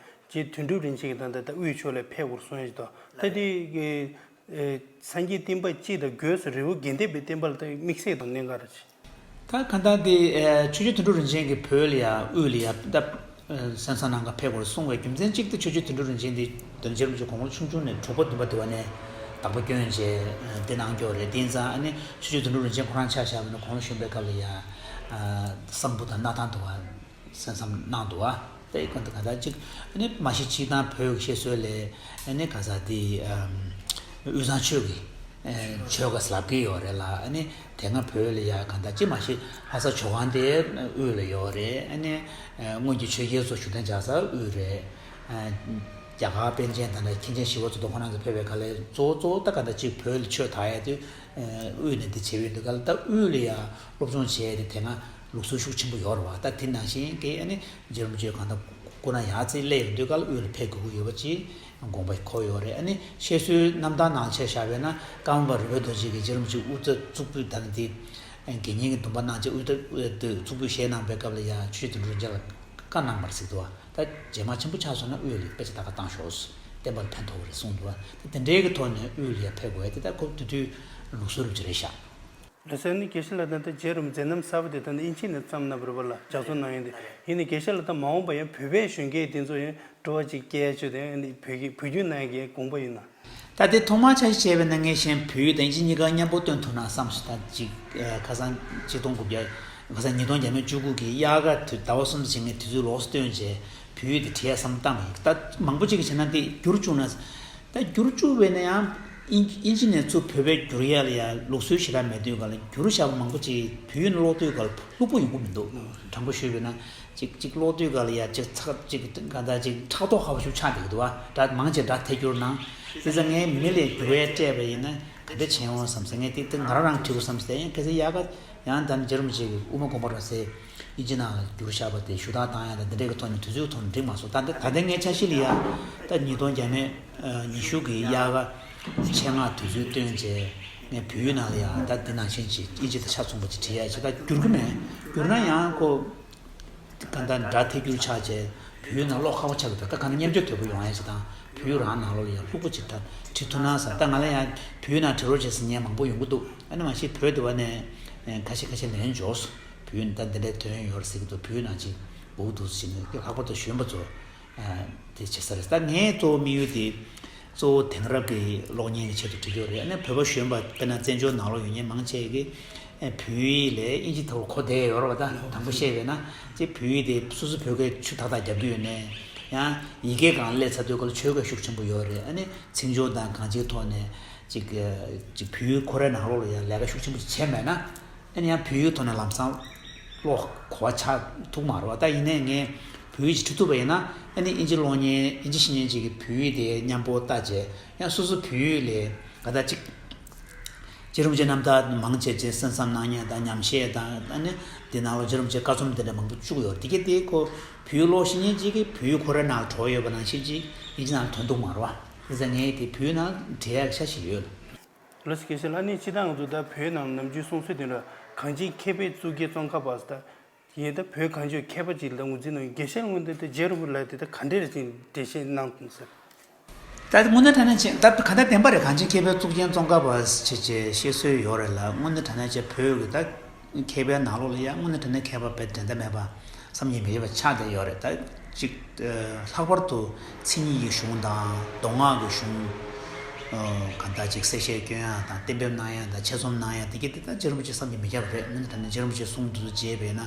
རྗེ་དོན་གྲུབ་རིན་ཆེན་གྱིས་ད་ལྟ་ད་དབུས་ཕྱོགས་ལ་ཕེབས་དགོས་གསུངས་ཡོད་ཅིག་ད་ད་དེ་སངས་རྒྱས་བསྟན་པ་སྤྱི་དང་སྒོས་སུ་རི་བོ་དགེ་ལྡན་པའི་བསྟན་པ་ལ་ད་དམིགས་བསལ་དང་གནད་འགག་རེད། ད་གང་ལྟར་དེ་ཆོས་རྗེ་དོན་གྲུབ་རིན་ཆེན་གྱིས་བོད་ལ་ཡ་དབུས་ལ་ཡ་ད་གསན་བསམ་གནང་ག་ཕེབས་དགོས་གསུངས་པའི་རྒྱུ་མཚན་གཅིག་ཏུ་ཆོས་རྗེ་དོན་གྲུབ་རིན་ཆེན་དེ་དོན་རྗེ་རིན་པོ་ཆེ་དགུང་ལོ་ཆུང་ཆུང་ནས་དྲུག་པ་བདུན་པ་དེ་བ་ནས་བདག་པོ་བསྐྱོན་བྱས་དེ་གནང་ཀྱོག་རེད། དེ་ཡིན་ཙང་ཨ་ནི་ཆོས་རྗེ་དོན་གྲུབ་རིན་ཆེན་ཁོ་རང་ཆ་བཞག་པ་ན་དགུང་ལོ་གཞོན་པའི་སྐབས་ལ་ཡ་གསང་ཕུ་དང་སྣར་ཐང་དུ་བ། གསན་བསམ་གནང་འདུག་བ། དེ་ཀུན་ཏུ་ག་ད་ཅིག་ཨ་ནི་མ་གཞི་སྤྱིར་བཏང་བོད་ཀྱི་བཤད་སྲོལ་ལས་ཨ་ནི་ག་ས་དེ་དབུས་གཙང་ཆོས་ཀྱི་ཆོལ་ཁ་ལབ་ཀྱི་ཡོད་རེད་ལ། ཨ་ནི་དེ་སྔ་བོད་ལ་ཡ་ག་ད་ཅི་མ་གཞི་ལྷ་ས་ཇོ་ཁང་དེ་དབུས་ལ་ཡོད་རེད། ཨ་ནི་སྔོན་གྱི་ཆོས་རྒྱལ་ཚོ་བཞུགས་གདན་འཇགས་ས་དབུས་རེད། རྒྱ་གར་པཎ་ཆེན་དང་མཁན་ཆེན་ཞི་བ་འཚོ་དང་ཁོ་རང་ཚོ་ཕེབས་པའི་སྐབས་ལ་གཙོ་བོ་གཙོ་བོ་ད་ག་ད་ཅིག་བོད་ལ་ཆོས་དར་ཡ་དེ་དབུས་ནས་འདི་བྱས་ཡོད་འདུག་ག་ལ། ད་དབུས་ལ་ཡ་སློབ་སྦྱོང་བྱས་ཏེ་དེ་སྔ་ལུགས་སྲོལ་ཤུགས་ཆེན་པོ་ཡོད་རེད་བ། ད་དེ་ནང་བཞིན་གྱི་ཨ་ནི་རྗེ་རིན་པོ་ཆེ་གང་ལྟར་སྐུ་ན་ཡར་ཙམ་སླེབས་ཡོང་དུས་སྐབས་ལ་དབུས་ལ་ཕེབས་དགོས་ཀྱི་ཡོད་པ་ཅིག་དགོངས་པ་འཁོར་ཡོད་རེད། ཨ་ནི་བཤད་སྲོལ་རྣམ་ཐར་ནང་ཆ་བཞག་པས་ན་ཀརྨ་པ་རོལ་པའི་རྡོ་རྗེ་གིས་རྗེ་རིན་པོ་ཆེ་དབུ་སྐྲ་གཙུག་ཕུད་དང་དེ་དགེ་བསྙེན་གྱི་འདུན་པ་གནང་བྱས་དབུ་སྐྲ་གཙུག་ཕུད་བཞེས་གནང་པའི་སྐབས་ལ་ཡ་ཆོས་རྗེ་དོན་གྲུབ་རིན་ཆེན་ལ་བཀའ་གནང་བར་གཟིགས་འདུག་བ། ད་རྗེས་མ་ཆེན་པོ་ཆགས་སོང་ན་དབུས་ལ་དཔེ་ཆ་ད་ག་བཏང་ཤོག་བསྟན་པ་ལ་ཕན་ཐོགས་པ་རེད་གསུངས་འདུག་བ། ད་དེ་འདྲའི་གི་ཐོག་ནས་དབུས་ལ་ཡ་ཕེབས་དགོས་ཡ་དེ་ད་ཁོ་དེ་དུས་ལུགས་སྲོལ་རུ་ཅི་རེད་ཤག་ལགས་སོ། ནི་དགེ་བཤེས་ལགས་ད་ལྟ་རྗེ་རིན་པོ་མཛད་རྣམ་གསར་པ་དེ་ད་ལྟ་དབྱིན་ཇི་ནས་བརྩམས་གནང་བ་རེད་པ་ལ་ལྗགས་རྩོམ་གནང་ཡོད་དེ། ཡིན་ནའི་དགེ་བཤེས་ལགས་ད་མ་འོངས་པ་ཡང་བོད་པའི་གཞོན་སྐྱེས་དེ་ཚོ་ཡང་སྤྲོ་བ་ཅིག་སྐྱེ་ཡ་ཆེད་དུ་ཡང་ནི་བོད་ཀྱི་བོད་བསྒྱུར་གནང་ཡ་གི་དགོངས་པ་ཡོད་ན། ད་དེ་ཐོག་མར་འཆར་གཞི་བྱས་པའི་ནང་ངས་གཞན་བོད་ཡིག་དང་དབྱིན་ཇི་གཉིས་ཀ་མཉམ་པོ་བཏོན་ཐུབ་ན་བསམ་སོང་། ད་ཅིག་ཁ་སང་ཆིག་སྟོང་དགུ་བརྒྱ་ཁ་སང་ཉིས་སྟོང་བརྒྱ་མེད་བཅུ་དགུ་གི་དབྱར་ཁ་དུས་ཟླ་བ་གསུམ་ཕྱིན་ནས་དུས་ཚོད་ལོགས་སུ་བཏོན་བྱས་བོད་ཡིག་དེ་བྲིས་ཡ་བསམ་བཏང་བ་ཡིན། ད་མང་པོ་ཅིག་གིས་བྱས་ན་དེ་བསྒྱུར་བཅུག་ན། ད་བསྒྱུར་བཅུག་པས་ན་ཡང་དབྱིན་དབྱིན་ཇི་ནས་ཚུར་བོད་པའི་བསྒྱུར་ཡ་ལ་ཡང་ལུགས་སྲོལ་ཞེ་དྲག་མེད་དུས་ག་ལ་བསྒྱུར་བཞག་པ་མང་པོ་ཅིག་བོད་ཡིག་ནང་ཀློག་དུས་ག་ལ་ལྷུག་པོ་ཡོང་གི་མི་འདུག་དྲང་པོ་ཞུས་པས་ན། ཅིག་ཅིག་ཀློག་དུས་ག་ལ་ཡ་ཅིག་ཚགས་ཅིག་ག་འདྲ་ཅིག་ཕྲག་དོག་ཁ་པོ་ཞིག་ཆགས་བསྡད་ཀྱི་འདུག་བ། སྒྲ་མང་ཆེ་སྒྲ་ཐད་སྒྱུར་གནང་། དེ་ཚོ་ངས་མི་ལ་བསྒྱུར་བས་སྤྲད་པ་ཡིན་ན་ག་འདྲ་བྱས་འོང་བསམ་ཟེར། ངས་དེ་དེ་ང་རང་རང་བྲིས་དགོས་བསམ་ཟེར། ཡང་གལ་སྲིད་ཡག་ག་ཡང་ད་ནི་རྗེ་རིན་པོ་ཆེ་གི་དབུ་མ་དགོངས་པ་རབ་གསལ་དབྱིན་ཇི་ནང་ལ་བསྒྱུར་བཞག་པ་དེ་ཞུ་དག་བཏང་ཡ་དང་འདི་འདྲའི་གི་ཐོག་ནས་དུས་ཚོད་ཐོག་ནས་འགྲིག་མ་སོང་། ད་ད་ལྟ་ངའི་འཆར་གཞི་ལ་ཡ་ད་ཉིས་སྟོང་བརྒྱ་མེད་ཉི་ཤུ་གི་དབྱར་ཁ་ཆེད་མངགས་དུས་ཚོད་བཏོན་བྱས་ངས་བོད་ཡིག་ནང་ལ་ཡ་ད་འདི་ནང་བཞིན་ཅིག་དབྱིན་ཇི་དང་ཆ་མཚུངས་པ་ཅིག་བྲིས་ཡ་ཅིག་ད་བསྒྱུར་གི་མེད། བསྒྱུར་ན་ཡང་ཁོ། གང་ལྟར་སྒྲ་ཐད་སྒྱུར་ཆགས་བྱས་བོད་ཡིག་ནང་ཀློག་ཁག་པོ་ཆགས་ཀྱི་འདུག་ད་གང་ལྟར་མཉམ་སྤྱོད་དོད་པོ་ཡོང་ཡ་ཞིག་དང་བོད་ཡིག་རང་ནང་ལོགས་ལ་ཡང་ལྷུག་པོ་ཅིག་ད་བྲིས་ཐུབ་ན་བསམ། ད་ང་ལ་ཡང་བོད་ཡིག་ནང་བྲི་རོགས་བྱེད་ཟེར་མཁན་མང་པོ་ཡོང་གི་འདུག་ཨ་ནི་མ་གཞི་བོད་དེ་བ་ནས་ཁ་ཤས་ཁ་ཤས་ལན་འབྱོར་སོང་། བོད་ཡིག་ད་འདི་འདྲའི་དོན་ཡོད་རེད་ཟེར་གྱི་འདུག་བོད་ཡིག་ནང་ཅིག་འབུག་འདུག་ཟེར་ནས་ལྷག་པར་དུ་གཞོན་པ་ཚོ་དེ་བྱེད་ས་རེད། ད་ངའི་གཙོ་བོ་དམིགས་ཡུལ་དེ། གཙོ་བོ་དེང་རབས་ཀྱི་གློག་བརྙན་གྱི་ཆེད་དུ་བྲིས་ཀྱི་ཡོད་རེད། ཨ་ནི་བོད་པ་གཞོན་པ་དཔེར་ན་བཙན་བྱོལ་ནང་ལོགས་ཡོད་མཁན་མང་ཆེ་གིས་ཨེ་བོད་ཡིག་ལས་དབྱིན་ཇི་ཐོག་གོ་བསྡད་ཡོད་རེད་བ། ད་དང་པོ་བཤད་པས་ན་ཅིག་བོད་ཡིག་དེ་སོ་སོ་བོད་སྐད་ཆུ་ཐག་ཐག་རྒྱབ་ཀྱི་ཡོད་ནའི་ཡང་ཡི་གེ་སྒང་སླེབས་ཚར་དུས་སྐབས་ལ་ཆོས་སྐད་ཤུགས་ཆེན་པོ་ཡོད་རེད། ཨ་ནི་ཚིག་སྦྱོར་དང་གང་ཅིའི་ཐོག་ནས་ཅིག་ཅིག་བོད་ཡིག་ཁོ་རའི་ནང་ལོགས་ལ་ཡང་ལས་ཀ་ཤུགས་ཆེན་པོ་ཅིག་བྱས་མེད་ན། ཨ་ནི་ཡང་བོད་ཡིག་ཐོག་ནས་ལམ་སང་ཀློག་གོ་བ་ཆགས་ཐུབ་མ་རེད་བ། ད་ཡིན་ནའི་ངས་ བོད་ཡིག་ཅིག་འབྲི་ཐུབ་པ་ཡིན་ན། ཨ་ནི་ཨིན་ཇི་ཀློག་མཁན་དབྱིན་ཇི་ཤེས་མཁན་ཅིག་གིས་བོད་ཡིག་དེ་མཉམ་པོ་བལྟས་བྱས། ཡང་སོ་སོ་བོད་ཡིག་ལ་ག་ད་ཅིག་རྗེ་རིན་པོ་ཆེ་རྣམ་ཐར་མང་ཆེ་ཆེ་གསན་བསམ་གནང་མཁན་དང་ཉམས་བཞེས་དང་། ཨ་ནི་དེ་ནང་ལ་རྗེ་རིན་པོ་ཆེའི་བཀའ་རྩོམ་དེ་འདྲ་མང་པོ་བཅུག་ཡོད་རེད། དེ་གས་དེ་ཁོ་བོད་ཡིག་ཀློག་ཤེས་མཁན་ཅིག་གིས་བོད་ཡིག་ཁོ་རའི་ནང་ལ་གྲོགས་ཡོད་པ་ནང་བཞིན་ཅིག་ཨིན་ཇི་ནང་ལ་དོན་འདུག་མ་རེད་བ། དེ་ཚོ་ངས་དེ་བོད་ཡིག་ནང་བྲིས་ཡག་ཤ་ཞིག་ཡོད། ལགས་སོ། དགེ་བཤེས་ལགས། ཨ་ནི་སྤྱིར་བཏང་ང་ཚོ་ད་བོད་ནང་ནམ་རྒྱུན་གསུང་སྲོལ་དེ་འདྲ། གངས་ཅན་མཁས་པའི་གཙུག་རྒྱན་ཙོང་ཁ་པ་ཟེར། ད་ཡིན་ད་བོད་གངས་ཅན་མཁས་པ་ཅིག་ལ་ངོས་འཛིན་གནང་ཡོད། དགེ་བཤེས་ལགས་ངོས་འདི་ད་རྗེ་རིན་པོ་ལགས་དེ་ད་ག་འདྲས་ཅིག་འགྲེལ་བཤད་གནང་འདུག་ཟེར། ད་དངོས་གནས་དྲང་གནས་བྱས་ད་ག་ད་བདེན་པ་རེད། གངས་ཅན་མཁས་པའི་གཙུག་རྒྱན་ཙོང་ཁ་པ་ཞེས་བཤད་སྲོལ་ཡོད་རེད་ལ། དངོས་གནས་དྲང་གནས་བྱས་བོད་ཀྱི་ད་མཁས་པའི་ནང་ལོགས་ལ་ཡང་དངོས་གནས་དྲང་གནས་མཁས་པ་དཔེ་འགྲན་ཟླ་མེད་པ་བསམ་གྱིས་མི་ཁྱབ་པ་ཆགས་བསྡད་ཡོད་རེད། ད་ཅིག་ལྷག་པར་དུ་མཚན་ཉིད་ཀྱི་གཞུང་དང་མདོ་སྔགས་ཀྱི་གཞུང་གང་ལྟར་ཅིག་གསལ་བཤད་སྐྱོན་ཡག་དང་གཏན་འབེབས་གནང་ཡག་དང་ཆེད་རྩོམ་གནང་ཡག་དེ་གས་དེ་ད་རྗེ་རིན་པོ་ཆེ་བསམ་གྱིས་མི་ཁྱབ་པ་རེད། དངོས་གནས་དྲང་གནས་རྗེ་རིན་པོ་ཆེའི་གསུང་དེ་ཚོ་མཇལ་བས་ན།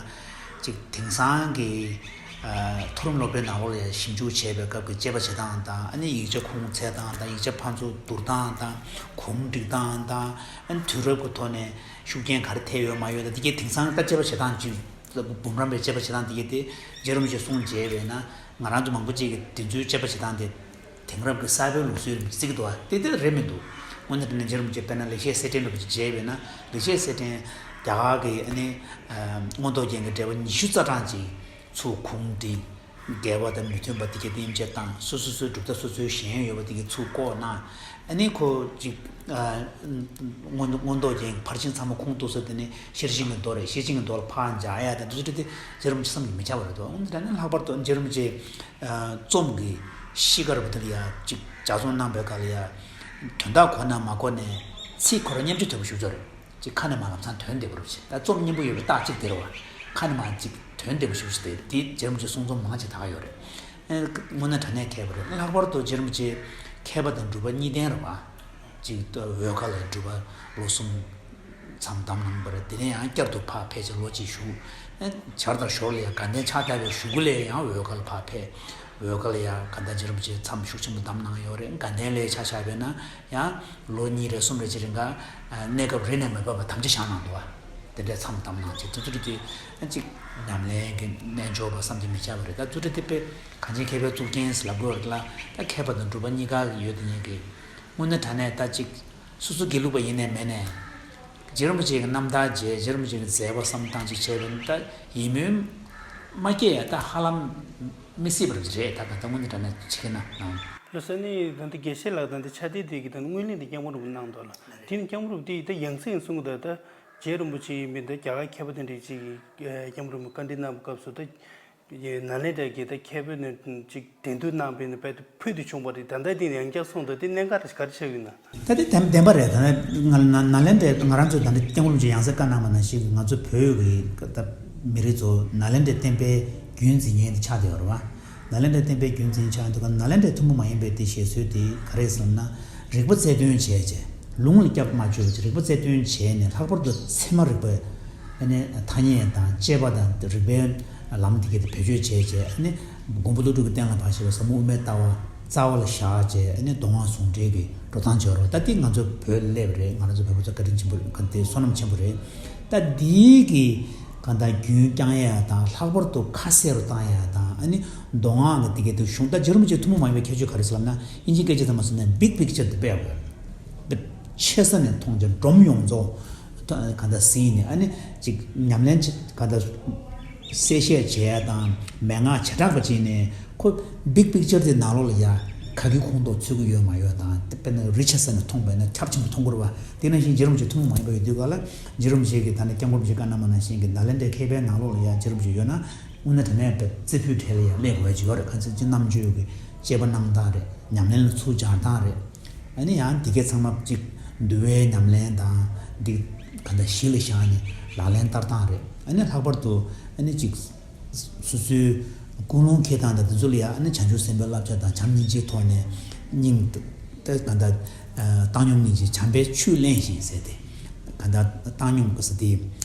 ཅིག་དེང་སང་གི་མཐོ་རིམ་སློབ་གྲྭའི་ནང་ལོགས་ལ་ཞིབ་འཇུག་བྱས་པའི་སྐབས་ཀྱི་དཔྱད་པ་བྱེད་སྟངས་དང་། ཨ་ནི་ཡིག་ཆ་ཁུངས་འཚོལ་སྟངས་དང་། ཡིག་ཆ་ཕར་ཚུར་བསྡུར་སྟངས་དང་། གོང་བསྒྲིགས་སྟངས་དང་། ཨ་ནི་དུས་རབས་ཀྱི་ཐོག་ནས་ཤུགས་རྐྱེན་ག་རེ་ཐེབས་ཡོད་མ་ཡོད་དང་། དེ་གས་དེང་སང་ད་དཔྱད་པ་བྱེད་སྟངས་ཅིག་འབུམ་རམས་པའི་དཔྱད་པ་བྱེད་སྟངས་དེ་གས་དེ་རྗེ་རིན་པོ་ཆེའི་གསུང་མཇལ་བས་ན། ང་རང་ཚོ་མང་པོ་ཅིག་གིས་དེ་ཚོའི་དཔྱད་པ་བྱེད་སྟངས་དེ་དེང་རབས་ཀྱི་གསར་པའི་ལུགས་སྲོལ་རེད་བརྩི་གི་འདུག་བ། དེ་དེ་རེད་མི་འདུག་དངོས་གནས་དྲང་གནས་རྗེ་རིན་པོ་ཆེ་དཔེར་ན་ལེགས་བཤད་གསེར་ཕྲེང་འདྲ་པོ་ཅིག་མཇལ་བས་ན། ལེགས་བཤད་གསེར་ཕྲེང་རྒྱ་གར་གྱི་ཨ་ནི་མངོན་རྟོགས་རྒྱན་གྱི་འགྲེལ་པ་ཉི་ཤུ་རྩ་གྲངས་ཅིག་ཚུར་གོང་བསྒྲིགས། འགལ་བ་དང་མི་མཐུན་པ་དེ་གས་དེ་དབྱེ་འབྱེད་བཏང་། སོ་སོ་སོའི་གྲུབ་མཐའ་སོ་སོའི་ཞེན་ཡོད་པ་དེ་གས་ཚུར་བཀོག་གནང་། ཨ་ནི་ཁོ་ཅིག་མངོན་མངོན་རྟོགས་རྒྱན་གྱི་ཕར་ཕྱིན་ཚང་མ་ཁུངས་གཏུགས་ས་དེ་ནི་ཤེར་ཕྱིན་གྱི་མདོ་རེད། ཤེར་ཕྱིན་གྱི་མདོ་ལ་ཕར་འཇགས་ཡག་དང་དེ་ཚོ་དེ་རྗེ་རིན་པོ་ཆེ་བསམ་གྱིས་མི་ཁྱབ་པ་རེད་འདུག་དངོས་གནས་དྲང་གནས་ལྷག་པར་དུ་རྗེ་རིན་པོ་ཆེ་རྩོམ་གྱི་ཤེལ་དཀར་པོ་དེ་ལ་ཡ་ཅིག་ལྗགས་རྩོམ་གནང་པའི་སྐབས་ལ་ཡ་དོན་དག་གོ་ན་མ་གོ་ནས་ཚིག་ཁོ་རང་མཉམ་སྤྱོད་དོད་པོ་ཞེ་པོ་ཅིག་ཡོད་རེད། ཅིག་ཁ་ནས་མར་ལམ་སང་དོན་བདེ་པོ་རེད་ཅིག་ད་རྩོམ་སྙན་པོ་ཡོད་པའི་རྟགས་གཅིག་དེ་རེད་བ། ཁ་ནས་མར་ཅིག་དོན་བདེ་པོ་ཞེ་པོ་ཅིག་དེ་དེ་རྗེ་རིན་པོ་ཆེའི་གསུང་རྩོམ་མང་ཆེ་དག་ཡོད་རེད། ཨེ་དངོས་གནས་དྲང་གནས་མཁས་པ་རེད། ལྷག་པར་དུ་རྗེ་རིན་པོ་ཆེ་མཁས་པ་དང་གྲུབ་པ་གཉིས་ལྡན་རེད་བ། ཅིག་ད་འོལ་ཁ་ལ་གྲུབ་པ་ལོ་གསུམ་མཚམས་བསྡམས་གནང་བ་རེད། དེ་ནས་ཡང་བསྐྱར་དུ་ཕར་ཕེབས་བྱས་ལོ་གཅིག་བཞུགས། ཨེ་བྱས་ཙང་ཞོར་ལ་ཡང་དགའ་ལྡན་ཕྱག་བཏབ་པའི་གཞུག་གུ་ལ་ཡང་འོལ་ཁ་ལ་ཕར་ཕེབས། འོལ་ཁ་ལ་ཡང་དགའ་ལྡན་རྗེ་རིན་པོ་ཆེ་མཚམས་ཤུགས་ཆེན་པོ་བསྡམས་གནང་ཡོད་རེད། དགའ་ལྡན་ལ་ཆ་བཞག་པ་ཡིན་ན་ཡང་ལོ་གཉིས་རེ་གསུམ་རེ་ཅིག་རིང་ག་གནས་སྐབས་རིས་ནས་མ་ཕེབས་པ་དམ་བཅའ་བཞག་གནང་འདུག་བ། དེ་འདྲའི་མཚམས་བསྡམས་གནང་བྱས། དེ་ཚོ་དེ་ཅིག་ཉམས་ལེན་གྱི་རྣལ་འབྱོར་པ་བསམ་གྱིས་མི་ཁྱབ་པ་རེད། ད་ཚོ་དེ་དཔེ་གངས་ཅན་མཁས་པའི་གཙུག་རྒྱན་ཟེར་ལབ་དགོས་རེད་ལ། ད་མཁས་པ་དང་གྲུབ་པ་གཉིས་ཀ་ཡོད་དེ་ཉིད་ཀྱི་དངོས་གནས་དྲང་གནས་ད་ཅིག་སོ་སོ་དགེ་ལུགས་པ་ཡིན་ནའི་མིན་ནའི། རྗེ་རིན་པོ་ཆེ་གི་རྣམ་ཐར་མཇལ། རྗེ་རིན་པོ་ཆེ་གི་མཛད་པ་བསམ་བཏང་ཅིག་བྱས་པ་ཡིན་ན། ད་ཡིད་སྨོན་མ་སྐྱེ་ཡ་ད་ཧ་ལམ་མི་སྲིད་པ་རེད། ད་ད་ལྟ་དངོས་གནས་དྲང་གནས་བྱེད་ཀྱི་ན་ནང་། ལགས་སོ། ནི་ད་ལྟ་དགེ་བཤེས་ལགས་ད་ལྟ་ཕྱག་དེབ་དེ་གི་ད་དངོས་གླེང་དེ་སྐྱབས་མགོན་རིན་པོ་གནང་འདུག་ལ། དེ་ནི་སྐྱབས་མགོན་རིན་པོ་དེ་ད་ཡང་སེ་གསུང་གི་འདུག་ད་རྗེ་རིན་པོ་ཆེ་ཡིན་པའི་ད་རྒྱ་གར་མཁས་པ་དེ་འདྲ་ཅིག་གིས་སྐྱབས་མགོན་རིན་པོ་བཀའ་འདྲི་གནང་བའི་སྐབས་སུ་ད་ནཱ་ལེནྡྲ་གི་ད་མཁས་པ་ནས་ཅིག་འགྲན་བསྡུར་གནང་བའི་ནི་དཔེ་ཕུལ་དུ་བྱུང་བ་རེད། ད་ལྟ་དེ་ནི་ཡང་བསྐྱར་གསུངས་འདུག་དེ་གནད་འགག་དེ་ག་རེ་ཆགས་ཡོད་ན། ད་དེ་བདེན་བདེན་པ་རེད། ད་ནི་ང་ནཱ་ནཱ་ལེནྡྲའི་ང་རང་ཚོའི་ད་ལྟ་སྐྱབས་མགོན་རིན་པོ་ཆེ་ཡང་སེ་བཀའ་གནང་བ་ནང་བཞིན་གྱི་ང་ཚོ་བོད་ཀྱི་ད་མི་རིགས་ཚོ་ནཱ་ལེནྡྲའི་བསྟན་པའི་རྒྱུན་འཛིན་མཁན་དེ་ཆགས་བསྡད་ཡོད་རེད་བ། ནཱ་ལེནྡྲའི་བསྟན་པའི་རྒྱུན་འཛིན་ཆགས་འདུག་ག་ནཱ་ལེནྡྲའི་ཐུན་མོང་མ་ཡིན་པའི་དེ་བཞེད་སྲོལ་དེ་ག་རེ་ཟེར་ན། རིག་པ་རྩལ་འདོན་བྱས་བྱས། ལུང་ལ་སྐྱབས་མ་བཅོལ་བ་བྱས། རིག་པ་རྩལ་འདོན་བྱས་ནས་ལྷག་པར་དུ་ཚད་མ་རིག་པའི་ཨ་ནི་ཐ་སྙད་དང་དཔྱད་པ་དང་རིག་པའི་ལམ་དེ་གས་དེ་བེད་སྤྱོད་བྱས་བྱས། ཨ་ནི་མགོན་པོ་ཀླུ་སྒྲུབ་ཀྱིས་གཏན་ལ་ཕབ་བཞག་པའི་ཟབ་མོ་དབུ་མའི་ལྟ་བ་རྩ་བ་ལ་བཞག་བྱས། ཨ་ནི་མདོ་སྔགས་ཟུང་འབྲེལ་གྱི་འགྲོ་སྟངས་བྱས་རོགས། ད་དེ་ང་ཚོ་བོད་ལ་སླེབས་རེད། ང་རང་ཚོ་བོད་པ་ཚོ་བཀའ་དྲིན་ཆེན་པོ་རེད། ག་དེ་བསོད་ནམས་ཆེན་པོ་རེད། ད་འདིའི་གི་གང་ལྟར་རྒྱུན་བསྐྱང་ཡ་དང་། ལྷག་པར་དུ་ཁ་གསལ་རུ་བཏང་ཡ་དང་། ཨ་ནི་མདོ་སྔགས་ཀྱི་དེ་གའི་དུ་གཞུང་། ད་རྗེ་རིན་པོ་ཆེ་ཐུན་མོང་མ་ཡིན་པའི་ཁྱད་ཆོས་ག་རེ་ཟེར་ལབ་ན། དབྱིན་ཇིའི་སྐད་ཆ་ཚང་མ་ཟེར་ན་big picture དེ་དཔེ་ཡག་པོ་ཡོད། ཆེ་ས་ནས་མཐོང་བྱས་སྒྲོམ་ཡོངས་རྫོགས་གང་ལྟར་ཟིན་ནས། ཨ་ནི་ཅིག་ཉམས་ལེན་ཅིག་གང་ལྟར་གསལ་བཤད་བྱས་ཡ་དང་མན་ངག་བྱེ་བྲག་པ་བྱས་ནས། ཁོ་big picture དེ་ནང་ལོགས་ལ་ཡ་ག་གི་ཁོངས་གཏོགས་ཚུད་ཀྱི་ཡོད་མ་ཡོད་དང་། དཔེར་ན་རི་ཆེ་ས་ནས་མཐོང་བས་ན་ཁྱབ་ཆེན་པོ་མཐོང་གི་རེད་བ། དེ་ནང་བཞིན་རྗེ་རིན་པོ་ཆེ་ཐུན་མོང་མ་ཡིན་པ་ཡོད་དུས་ག་ལ། རྗེ་རིན་པོ་ཆེ་གིས་ད་ནི་སྐྱབས་མགོན་རིན་པོ་ཆེས་བཀའ་གནང་བ་ནང་བཞིན་གྱི་ནཱ་ལེནྡྲའི་མཁས་པའི་ནང་ལོགས་ལ་ཡ་རྗེ་རིན་པོ་ཆེ་ཡོད་ན། དངོས་གནས་དྲང་གནས་པའི་རྩེ་ཕུད་གྲས་ལ་ཡ་སླེབས་དགོས་ཡ་ཅིག་ཡོད་རེད། གང་ཟེར་ཅིག་རྣམ་དཔྱོད་ཀྱི་དཔྱད་པ་གནང་སྟངས་རེད། ཉམས་ལེན་ལ་ཚུར་སྦྱར་སྟངས་རེད། ཨ་ནི་ཡང་འདི་གས་ཚང་མ་ཅིག་འདུལ་བའི་ཉམས་ལེན་དང་། འདི་ག་འདྲ་གཞི་ལ་བཞག་ནས་ལག་ལེན་བསྟར་སྟངས་རེད། ཨ་ནི་ལྷག་པར་དུ་ཨ་ནི་ཅིག་སོ་སོའི་ཀུན་སློང་འཁྱེར་སྟངས་དང་། དེ་ཚོ་ལ་ཡང་ཨ་ནི་བྱང་ཆུབ་སེམས་དཔའི་བསླབ་བྱ་དང་། བྱམས་སྙིང་རྗེའི་ཐོག་ནས་སྙིང་། ད་ག་འདྲ་བཏང་སྙོམས་སྙིང་རྗེ། བྱམས་པའི་ཆུས་བརླན་ཞིང་ཟེར་ཏེ། ག་འདྲ་བཏང་སྙོམས་ཀྱི་ས་དེ།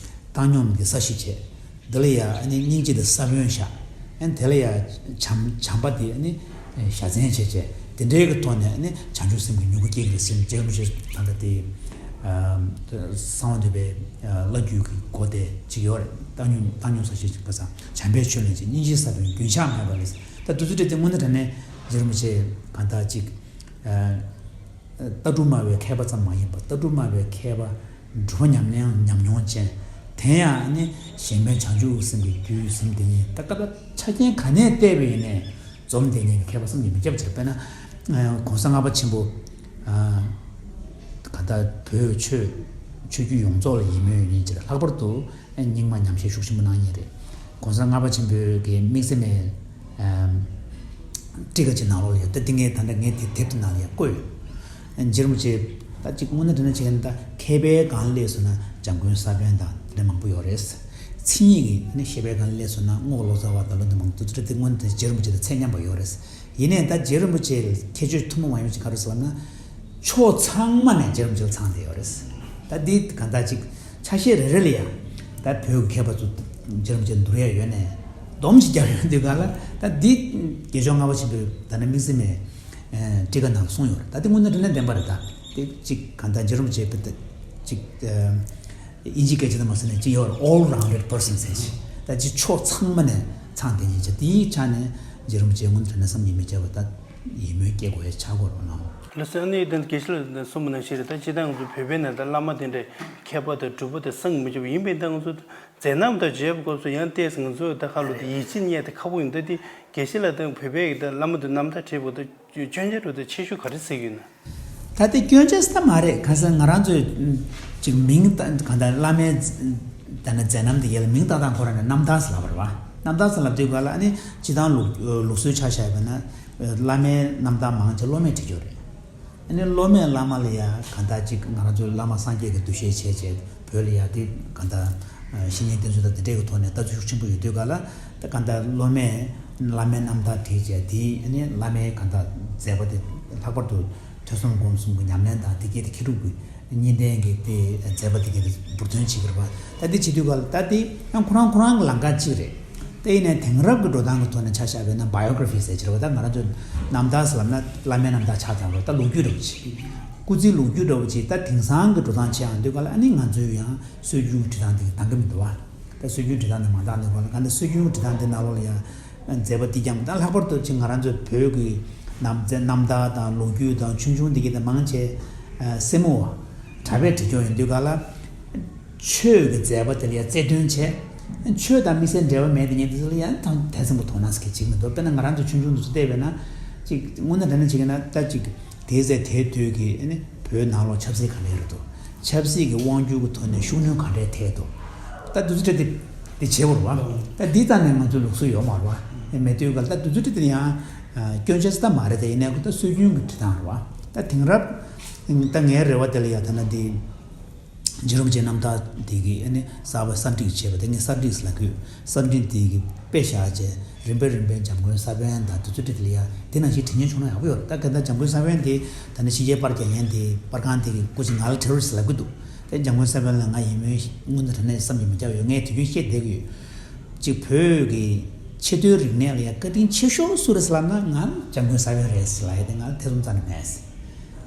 བཏང་སྙོམས་ཀྱི་ས་གཞི་བྱས། འདི་ལ་ཡ་ཨ་ནི་སྙིང་རྗེ་དེ་ས་བོན་བཞག་ཨ་ནི་དེ་ལ་ཡ་བྱམས་བྱམས་པ་དེ་ཨ་ནི་བཞའ་ཚན་བྱས་བྱས། དེ་འདྲའི་གི་ཐོག་ནས་ཨ་ནི་བྱང་ཆུབ་སེམས་ཀྱི་མྱུ་གུ་སྐྱེ་གི་རེད་ཟེར་ནས། རྗེ་རིན་པོ་ཆེས་ད་ལྟ་དེ་ གསང་བ་འདུས་པའི་བླ་བརྒྱུད་ཀྱི་སྒོ་དེ་གཅིག་ཡོད་རེད། བཏང་སྙོམས་བཏང་སྙོམས་ས་ཞེས་པ་སང་བྱམས་པའི་ཆོས་ལས་ཀྱི་སྙིང་རྗེའི་ས་བོན་རྒྱུན་ཆགས་མེད་པ་ལས། ད་དུས་ཚོད་དེ་དངོས་གནས་དྲང་གནས་རྗེ་རིན་པོ་ཆེ་གང་ལྟར་གཅིག་ལྟ་གྲུབ་སྨྲ་བའི་མཁས་པ་ཙམ་མ་ཡིན་པར་ལྟ་གྲུབ་སྨྲ་བའི་མཁས་པ་སྒྲུབ་པ་ཉམས་ལེན་ཉམས་མྱོང་ཅན། དེ་ཡང་ནི་གཞན་ཕན་བྱང་ཆུབ་སེམས་ཀྱི་རྒྱུད་ཟིན་དེ་ཉིད་ད་སྐབས་ཆ་རྐྱེན་ག་ནས་བལྟས་པ་ཡིན་ནས་འཛོམས་དེ་ཉིད་ཀྱི་མཁས་པ་བསམ་གྱིས་མི་ཁྱབ་ཅིག་དཔེར་ན་༸གོང་ས་ལྔ་པ་ཆེན་པོ་ག་ད་བོད་ཆོས་ཆོས་བརྒྱུད་ཡོངས་རྫོགས་ལ་ཡིད་སྨོན་ཡོད་མཁན་ཅིག་ལྷག་པར་དུ་རྙིང་མ་ཉམས་བཞེས་ཤུགས་ཆེན་པོ་གནང་མཁན་རེད། ༸གོང་ས་ལྔ་པ་ཆེན་པོའི་གི་དམིགས་བརྩེ་མའི་ཊཱི་ཀ་ཅིག་ནང་ལོགས་ལ་ཡོད། ད་འདི་ངས་ད་ལྟ་ངས་དེ་དེབ་དེ་ནང་ལ་ཡང་བཀོད་ཡོད། རྗེ་རིན་པོ་ཆེ་ད་ཅིག་དངོས་གནས་དྲང་གནས་བྱས་ན་ད་མཁས་པའི་སྒང་ལ་སླེབས་སོང་ན་འཇམ་མགོན་ས་པཎ་དང་དེ་འདྲ་མང་པོ་ཡོད་རེད། མཚན་ཉིད་ཀྱི་ནི་བཤད་པའི་སྒང་ལ་སླེབས་སོང་ན་རྔོག་ལོ་ཙཱ་བ་དང་ལོ་འདི་མང་པོ་འདུག་དེ་འདྲ་དེ་དངོས་གནས་རྗེ་རིན་པོ་ཆེ་དང་ཚད་མཉམ་པ་ཡོད་རེད། ཡིན་ནའི་ད་རྗེ་རིན་པོ་ཆེ་ཁྱད་ཆོས་ཐུན་མོང་མ་ཡིན་པ་ཅིག་ག་རེ་ཟེར་ལབ་ན། ཕྱོགས་ཚང་མ་ནས་རྗེ་རིན་པོ་ཆེ་ལ་ཚང་བསྡད་ཡོད་རེད། ད་འདི་གང་ལྟར་ཅིག་ཆ་ཤས་རེ་རེ་ལ་ཡང་ད་བོད་ཀྱི་མཁས་པ་ཚོ་རྗེ་རིན་པོ་ཆེ་འདུར་ཡ་ཡོད་ནས་སྡོམ་ཞིག་རྒྱབ་ཡོང་དུས་ག་ལ་ད་འདི་དགེ་སྦྱོང་ལྔ་པ་ཆེན་པོའི་ད་ནི་དམིགས་བརྩེ་མའི་ཊཱི་ཀ་ནང་གསུངས་ཡོད་རེད། ད་འདི་དངོས་གནས་དྲང་གནས་བདེན་པ་རེད། ད་འདི་ཅིག་གང་ལྟར་རྗེ་རིན་པོ་ཆེ་ཅིག་དབྱིན་ཇིའི་སྐད་ཆ་དུ་མ་ཟེར་ནས་ཅིག་ཡོད་རེད། all rounded person ཟེར་ཞིག་ད་ཅིག་ཕྱོགས་ཚང་མ་ནས་ཚང་བསྡད་མཁན་ཅིག་དེའི་ཆ་ནས་རྗེ་རིན་པོ་ཆེ་དངོས་གནས་དྲང་གནས་བསམ་གྱིས་མི་ཁྱབ་པ་ད། ཡིད་སྨོན་སྐྱེ་དགོས་ཡ་ཆགས་དགོས་རོགས་གནང་། ལགས་སོ། ཨ་ནི་དེ་དགེ་བཤེས་ལགས་གསུངས་པ་ནང་བཞིན་རེད། ད་སྤྱིར་བཏང་ང་ཚོ་བོད་པའི་ནང་ད་བླ་མ་དེ་འདྲའི་མཁས་པ་དང་གྲུབ་པ་དེ་བསམ་གྱིས་མི་ཁྱབ་པ་ཡིན་པས། ད་ང་ཚོ་མཛད་རྣམ་དང་མཇལ་བའི་སྐབས་སུ་ཡང་ཏོག་ཙམ་ང་ཚོས་ད་ཁ་ལོ་དེ་ཡིད་ཆེས་རྙེད་དེ་ཁག་པོ་ཡིན། ད་དེ་དགེ་བཤེས་ལགས་དང་བོད་པའི་ད་བླ་མ་དེ་རྣམ་ཐར་བྲིས་པ་ད་སྐྱོན་ཆ་འགྲོ་ད་ཆེ་ཤོས་ག་རེ་གཟིགས་ཡོད་ན། ད་དེ་སྐྱོན་ཆ་ཟེར་མ་རེད། གང་ཟེར་ང་རང་ཚོས་ཅིག་མིང་ད་གང་ལྟར་བླ་མའི་ད་ནི་མཛད་རྣམ་དེ་ཡལ་མིང་བཏགས་སྟངས་ཁོ་རང་ནས་རྣམ་ཐར་ཟེར་ལབ་པ་རེད་བ། རྣམ་ཐར་ཟེར་ལབ་དུས་ག་ལ་ཨ་ནི་སྤྱིར་བཏང་ལུགས་ལུགས་སྲོལ་ཆ་བཞག་པ་ན། བླ་མའི་རྣམ་ཐར་མང་ཆེ་སློབ་མས་བྲིས་ཡོད་རེད། ཨ་ནི་སློབ་མས་བླ་མ་ལ་ཡ་གང་ལྟར་ཅིག་ང་རང་ཚོའི་བླ་མ་སངས་རྒྱས་ཀྱི་འདུ་ཤེས་བྱས་བྱས་བོད་ལ་ཡ་དེ་གང་ལྟར་བཤེས་གཉེན་བསྟེན་ཚུལ་དང་དེ་འདྲའི་གི་ཐོག་ནས་ལྟ་ཚུལ་ཤུགས་ཆེན་པོ་ཡོད་དུས་ག་ལ། ད་གང་ལྟར་སློབ་མས་བླ་མའི་རྣམ་ཐར་བྲིས་བྱས་དེ་ཨ་ནི་བླ་མའི་གང་ལྟར་མཛད་པ་དེ་ལྷག་པར་དུ་ཐོས་བསམ་སྒོམ་གསུམ་གྱི་ཉམས་ལེན་དང་དེ་གས་དེ་མཁས་གྲུབ་ཀྱི་གཉིས་ལྡན་གྱི་དེ་མཛད་པ་དེ་གས་དེ་འབུར་ཐོན་བྱེད་ཀྱི་རེད་པ། ད་དེ་བྱེད་དུས་ག་ལ་ད་དེ་ཡང་ཁོ་རང་ཁོ་རང་གི་ལམ་ཁ་གཅིག་རེད། དེ་ཡིན་ནའི་དེང་རབས་ཀྱི་འགྲོ་སྟངས་ཀྱི་ཐོག་ནས་ཆ་བཞག་པ་ཡིན་ན་བྷའི་ཡོ་གྷི་ར་ཕི་ཟེར་གྱི་རེད་པ། ད་ང་རང་ཚོ་རྣམ་ཐར་ཟེར་ལབ་ན་བླ་མའི་རྣམ་ཐར་ཆགས་ཚར་བ་རེད། ད་ལོ་རྒྱུས་འདྲ་བོ་ཅིག་སྐུ་ཚེའི་ལོ་རྒྱུས་འདྲ་བོ་ཅིག་ད་དེང་སང་གི་འགྲོ་སྟངས་ཆ་བཞག་དུས་ག་ལ་ཨ་ནི་ང་ཚོས་ཡང་སྲོལ་རྒྱུན་བྲིས་སྟངས་དེ་འདང་གི་མི་འདུག་བ། ད་སྲོལ་རྒྱུན་བྲིས་སྟངས་དེ་མ་འདང་དུས་ག་ལ་ག་འདྲ་སྲོལ་རྒྱུན་བྲིས་སྟངས་དེ་ནང་ལོགས་ལ་ཡང་མཛད་པ་འདི་ཀྱང་ད་ལྷག་པར་དུ་ཅིག་ང་རང་ཚོའི་བོད་ཀྱི་རྣམ་རྣམ་ཐར་དང་ལོ་རྒྱུས་དང་ཆུང་ཆུང་འདི་གས་དེ་མང་ཆེ་སེར་མོ་བ་གྲྭ་པས་བྲིས་ཀྱོག་ཡིན་དུས་ག་ལ། ཆོས་ཀྱི་མཛད་པ་དེ་ལ་ཡང་རྩལ་འདོན་བྱས། ཆོས་དང་དམིགས་བསལ་འབྲེལ་བ་མེད་དེ་ཉིད་དེ་ཚོ་ལ་ཡང་ཐང་དེ་ཚང་པོ་དོ་སྣང་ཟེར་གྱི་བྱེད་ཀྱི་མི་འདུག་དཔེར་ན་ང་རང་ཚོ་ཆུང་ཆུང་དུས་སུ་བལྟས་པས་ན། ཅིག་དངོས་གནས་དྲང་གནས་བྱེད་ཀྱི་ན་ད་ཅིག་དེའི་ཚེ་དེའི་དུས་ཀྱི་ཨ་ནི་བོད་ནང་ལོགས་ཆབ་སྲིད་ག་འདྲ་རེད་འདུག་ཆབ་སྲིད་ཀྱི་དབང་སྒྱུར་གྱི་ཐོག་ནས་ཤུགས་སྣོན་ག་འདྲས་ཐེབས་འདུག་ད་དུས་ཚོད་དེ་དེ་བྱེད་དགོས་རེད་བ། ད་འདི་རྩ་ནས་ང་ཚོའི་ལུགས་སྲོལ་ཡོད་མ་རེད་བ། མེད་དུས་ག་ལ་ད་དུས་ཚོད་དེ་ཡང་སྐྱོན་ཆ་ཙམ་མ་རེད། དེ་ཡིན་ནའི་ཁོ་ད་སྲོལ་རྒྱུན་གྱི་བྲིས་སྟངས་རེད་བ། ད་དེང་རབས་ད་ངའི་རེ་བ་དེ་ལ་ཡང་ད་ན་འདི། རྗེ་རིན་པོ་ཆེའི་རྣམ་ཐར་དེ་གི་ཨ་ནི་གསར་པ་གསར་བསྒྲིགས་བྱས་པ་དེ་ངས་གསར་བསྒྲིགས་ལབ་དགོས། གསར་བསྒྲིགས་དེ་གི་དཔེ་བཞག་བྱས་རིམ་པས་རིམ་པས་འཇམ་མགོན་ས་པཎ་དང་དེ་ཚོ་བྲིས་དེ་ལ་ཡ་དེ་ནང་བཞིན་བྲིས་ཉན་བྱུང་ན་ཡག་པོ་ཡོད་རེད། ད་ག་ད་འཇམ་མགོན་ས་པཎ་དེ་ད་ནི་ཕྱི་རྒྱལ་པར་རྒྱག་མཁན་དེ་པར་ཁང་དེ་གི་སྐུ་ཚེ་ང་ལ་ཊེ་རོ་རི་སི་ལབ་གི་འདུག་དེ་འཇམ་མགོན་ས་པཎ་ལ་ང་ཡིད་སྨོན་དངོས་གནས་དྲང་གནས་བསམ་གྱིས་མི་ཁྱབ་ཡོད། ངས་དུས་རྒྱུན་བཤད་བསྡད་ཀྱི་ཡོད། གཅིག་བོད་ཀྱི་ཆེས་མཐོའི་རིག་གནས་ལ་ཡ་བཀའ་དྲིན་ཆེ་ཤོས་སུ་རེད་ཟེར་ལབ་ན་ང་འཇམ་མགོན་ས་པཎ་རེད་ཟེར་ལབ་ཡ་དེ་ང་ལ་ཐེ་ཚོམ་རྩ་ནས་མེད།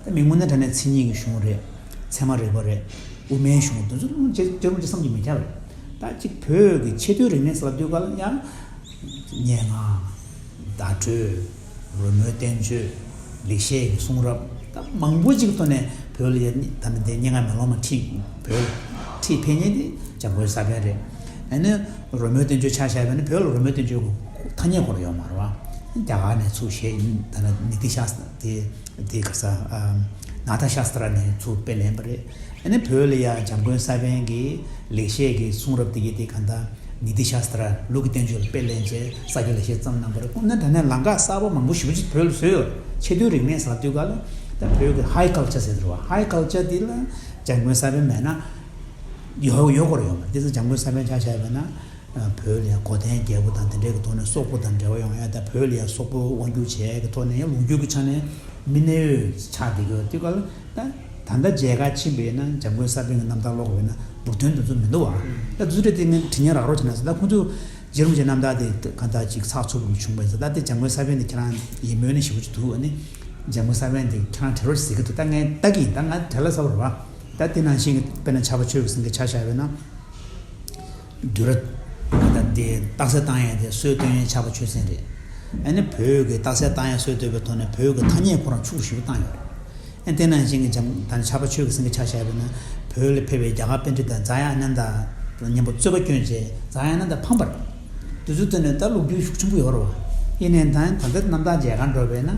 ད་མི་དངོས་གནས་དྲང་གནས་མཚན་ཉིད་ཀྱི་གཞུང་རེད། ཚད་མ་རིག་པ་རེད། དབུ་མའི་གཞུང་དེ་ཚོ་ལུང་ཇེ་ཇེ་རུང་ཇེ་བསམ་གྱིས་མི་ཁྱབ་རེད། ད་གཅིག་བོད་ཀྱི་ཆེས་མཐོའི་རིག་གནས་ཟེར་ལབ་དུས་ག་ལ་ཡང་། སྙན་ངག་བརྡ་སྤྲོད། རོལ་མོའི་བསྟན་བཅོས། ལེགས་བཤད་ཀྱི་གསུང་རབ། ད་མང་པོ་ཅིག་ཐོག་ནས་བོད་ལ་ཡ་ད་ནི་དེ་སྙན་ངག་མེ་ལོང་མ་ཁྲིད་བོད་ཁྲིད་ཕེབས་མཁན་དེ་འཇམ་མགོན་ས་པཎ་རེད། ཨ་ནི་རོལ་མོའི་བསྟན་བཅོས་ཆ་བཞག་པ་ན་བོད་ལ་རོལ་མོའི་བསྟན་བཅོས་ཀྱི་ཐ་སྙད་ཁོ་རང་ཡོད་མ་རེད་བ། རྒྱ་གར་ནས་ཚུར་བཤད་ད་ནི་ནི་ཏི་ཤཱ་སྟྲ་དེ། དེ་ག་ས་ཨ་ནཱ་ཐ་ཤཱ་སྟྲ་ནས་ཚུར་དཔེ་ལེན་པ་རེད། ཨ་ནི་བོད་ལ་ཡ་འཇམ་མགོན་ས་པཎ་གྱི་ལེགས་བཤད་ཀྱི་གསུང་རབ་དེ་གའི་དེ་ག་ད་ནི་ཏི་ཤཱ་སྟྲ་ལུགས་ཀྱི་བསྟན་བཅོས་ལ་དཔེ་ལེན་བྱས་ས་སྐྱ་ལེགས་བཤད་བརྩམས་གནང་པ་རེད། ཁོང་ནི་ད་ནས་ལམ་ཁ་གསར་པ་མང་པོ་ཞེ་པོ་ཅིག་བོད་ལ་བཟོས་ཡོད། ཆེས་མཐོའི་རིག་གནས་ཟེར་དུས་ག་ལ་ད་བོད་ཀྱི་ཧའི་ཀལ་ཅར་ཟེར་དུས་བ། ཧའི་ཀལ་ཅར་འདི་ལ་འཇམ་མགོན་ས་པཎ་མེད་ན་ཡོད་ཡོད་དགོས་རེད་ཡོད་མ་རེད། དེ་ཚོ་འཇམ་མགོན་ས་པཎ་ཆ་བཞག་པ་ན། བོད་ལ་ཡང་གོ་དན་རྒྱལ་པོ་དང་དེ་འདྲའི་གི་ཐོག་ནས་སོག་པོ་དང་འབྲེལ་བ་ཡོང་ཡ། ད་བོད་ལ་ཡང་སོག་པོ་དབང་སྒྱུར་བྱེད་ཡ་གི་ཐོག་ནས་ཡང་ལོ་རྒྱུས་ཀྱི་ཆ་ནས་མི་གནས་ཡོད་ཆགས་བསྡད་ཀྱི་ཡོད། དེ་ག་ལ་ད་ད་ལྟ་མཇལ་ཁ་ཕྱིན་པས་ན་འཇམ་མགོན་ས་པཎ་གྱི་རྣམ་ཐར་ཀློག་དགོས་ན་འབུར་ཐོན་དེ་ཚོ་མི་འདུག་བ། ད་དེ་ཚོ་རེད། དེ་ངས་དྲི་བརྙན་རག་རོགས་བྱས་ན་ཟེར། ད་ཁོང་ཚོས་རྗེ་རིན་པོ་ཆེ་རྣམ་ཐར་དེ་གང་ལྟར་ཅིག་ཚགས་ཚུད་པོ་གི་བྱུང་བས་ཟེར། ད་དེ་འཇམ་མགོན་ས་པཎ་དེ་ཁྱེད་རང་ཡིད་སྨོན་ནི་ཞེ་པོ་ཅིག་འདུག་ཨ་ནི་འཇམ་མགོན་ས་པཎ་དེ་ཁྱེད་རང་ཊེ་རོ་རི་སི་ཟེར་གྱི་འདུག་ད་ངས་ལྟ་གི་ཡིན། ད་ང་བྲེལ་བ་ཟ་བ་རེད་བ། ད་དེ་ནང་བཞིན་གྱི་དཔེར་ན་ཕྱྭ་པ་ཆོས་ཀྱི་སེང་གེ་ཆ་བཞག་པ་ཡིན་ན། འདུལ་བ་ད་དེ་རྟགས་གསལ་བཏང་ཡས་དེ་སྲོལ་བཏོད་མཁན་ཕྱྭ་པ་ཆོས་སེང་རེད། ཨ་ནི་བོད་ཀྱི་རྟགས་གསལ་བཏང་ཡས་སྲོལ་བཏོད་པའི་ཐོག་ནས་བོད་ཀྱི་ཐ་སྙད་ཁོ་རང་ཕྱུག་པོ་ཞེ་པོ་བཏང་ཡོད་རེད། ཨ་ནི་དེ་ནང་བཞིན་གྱི་འཇམ་ད་ནི་ཕྱྭ་པ་ཆོས་ཀྱི་སེང་གེ་ཆ་བཞག་པ་ཡིན་ན། བོད་ལ་ཕེབས་པའི་རྒྱ་གར་པཎྜི་ཏ་ཛཱ་ཡ་ཨ་ནནྡ་མཉམ་པོ་རྩོད་པ་བསྐྱོན་རྗེས་ཛཱ་ཡ་ཨ་ནནྡ་ཕམ་པ་རེད། དེ་ཚོའི་ཐོག་ནས་ད་ལོ་རྒྱུས་ཤུགས་ཆེན་པོ་ཡོད་རེད་བ། ཡིན་ནའི་ད་ད་ལྟ་རྣམ་ཐར་མཇལ་ཁར་འགྲོ་བས་ན་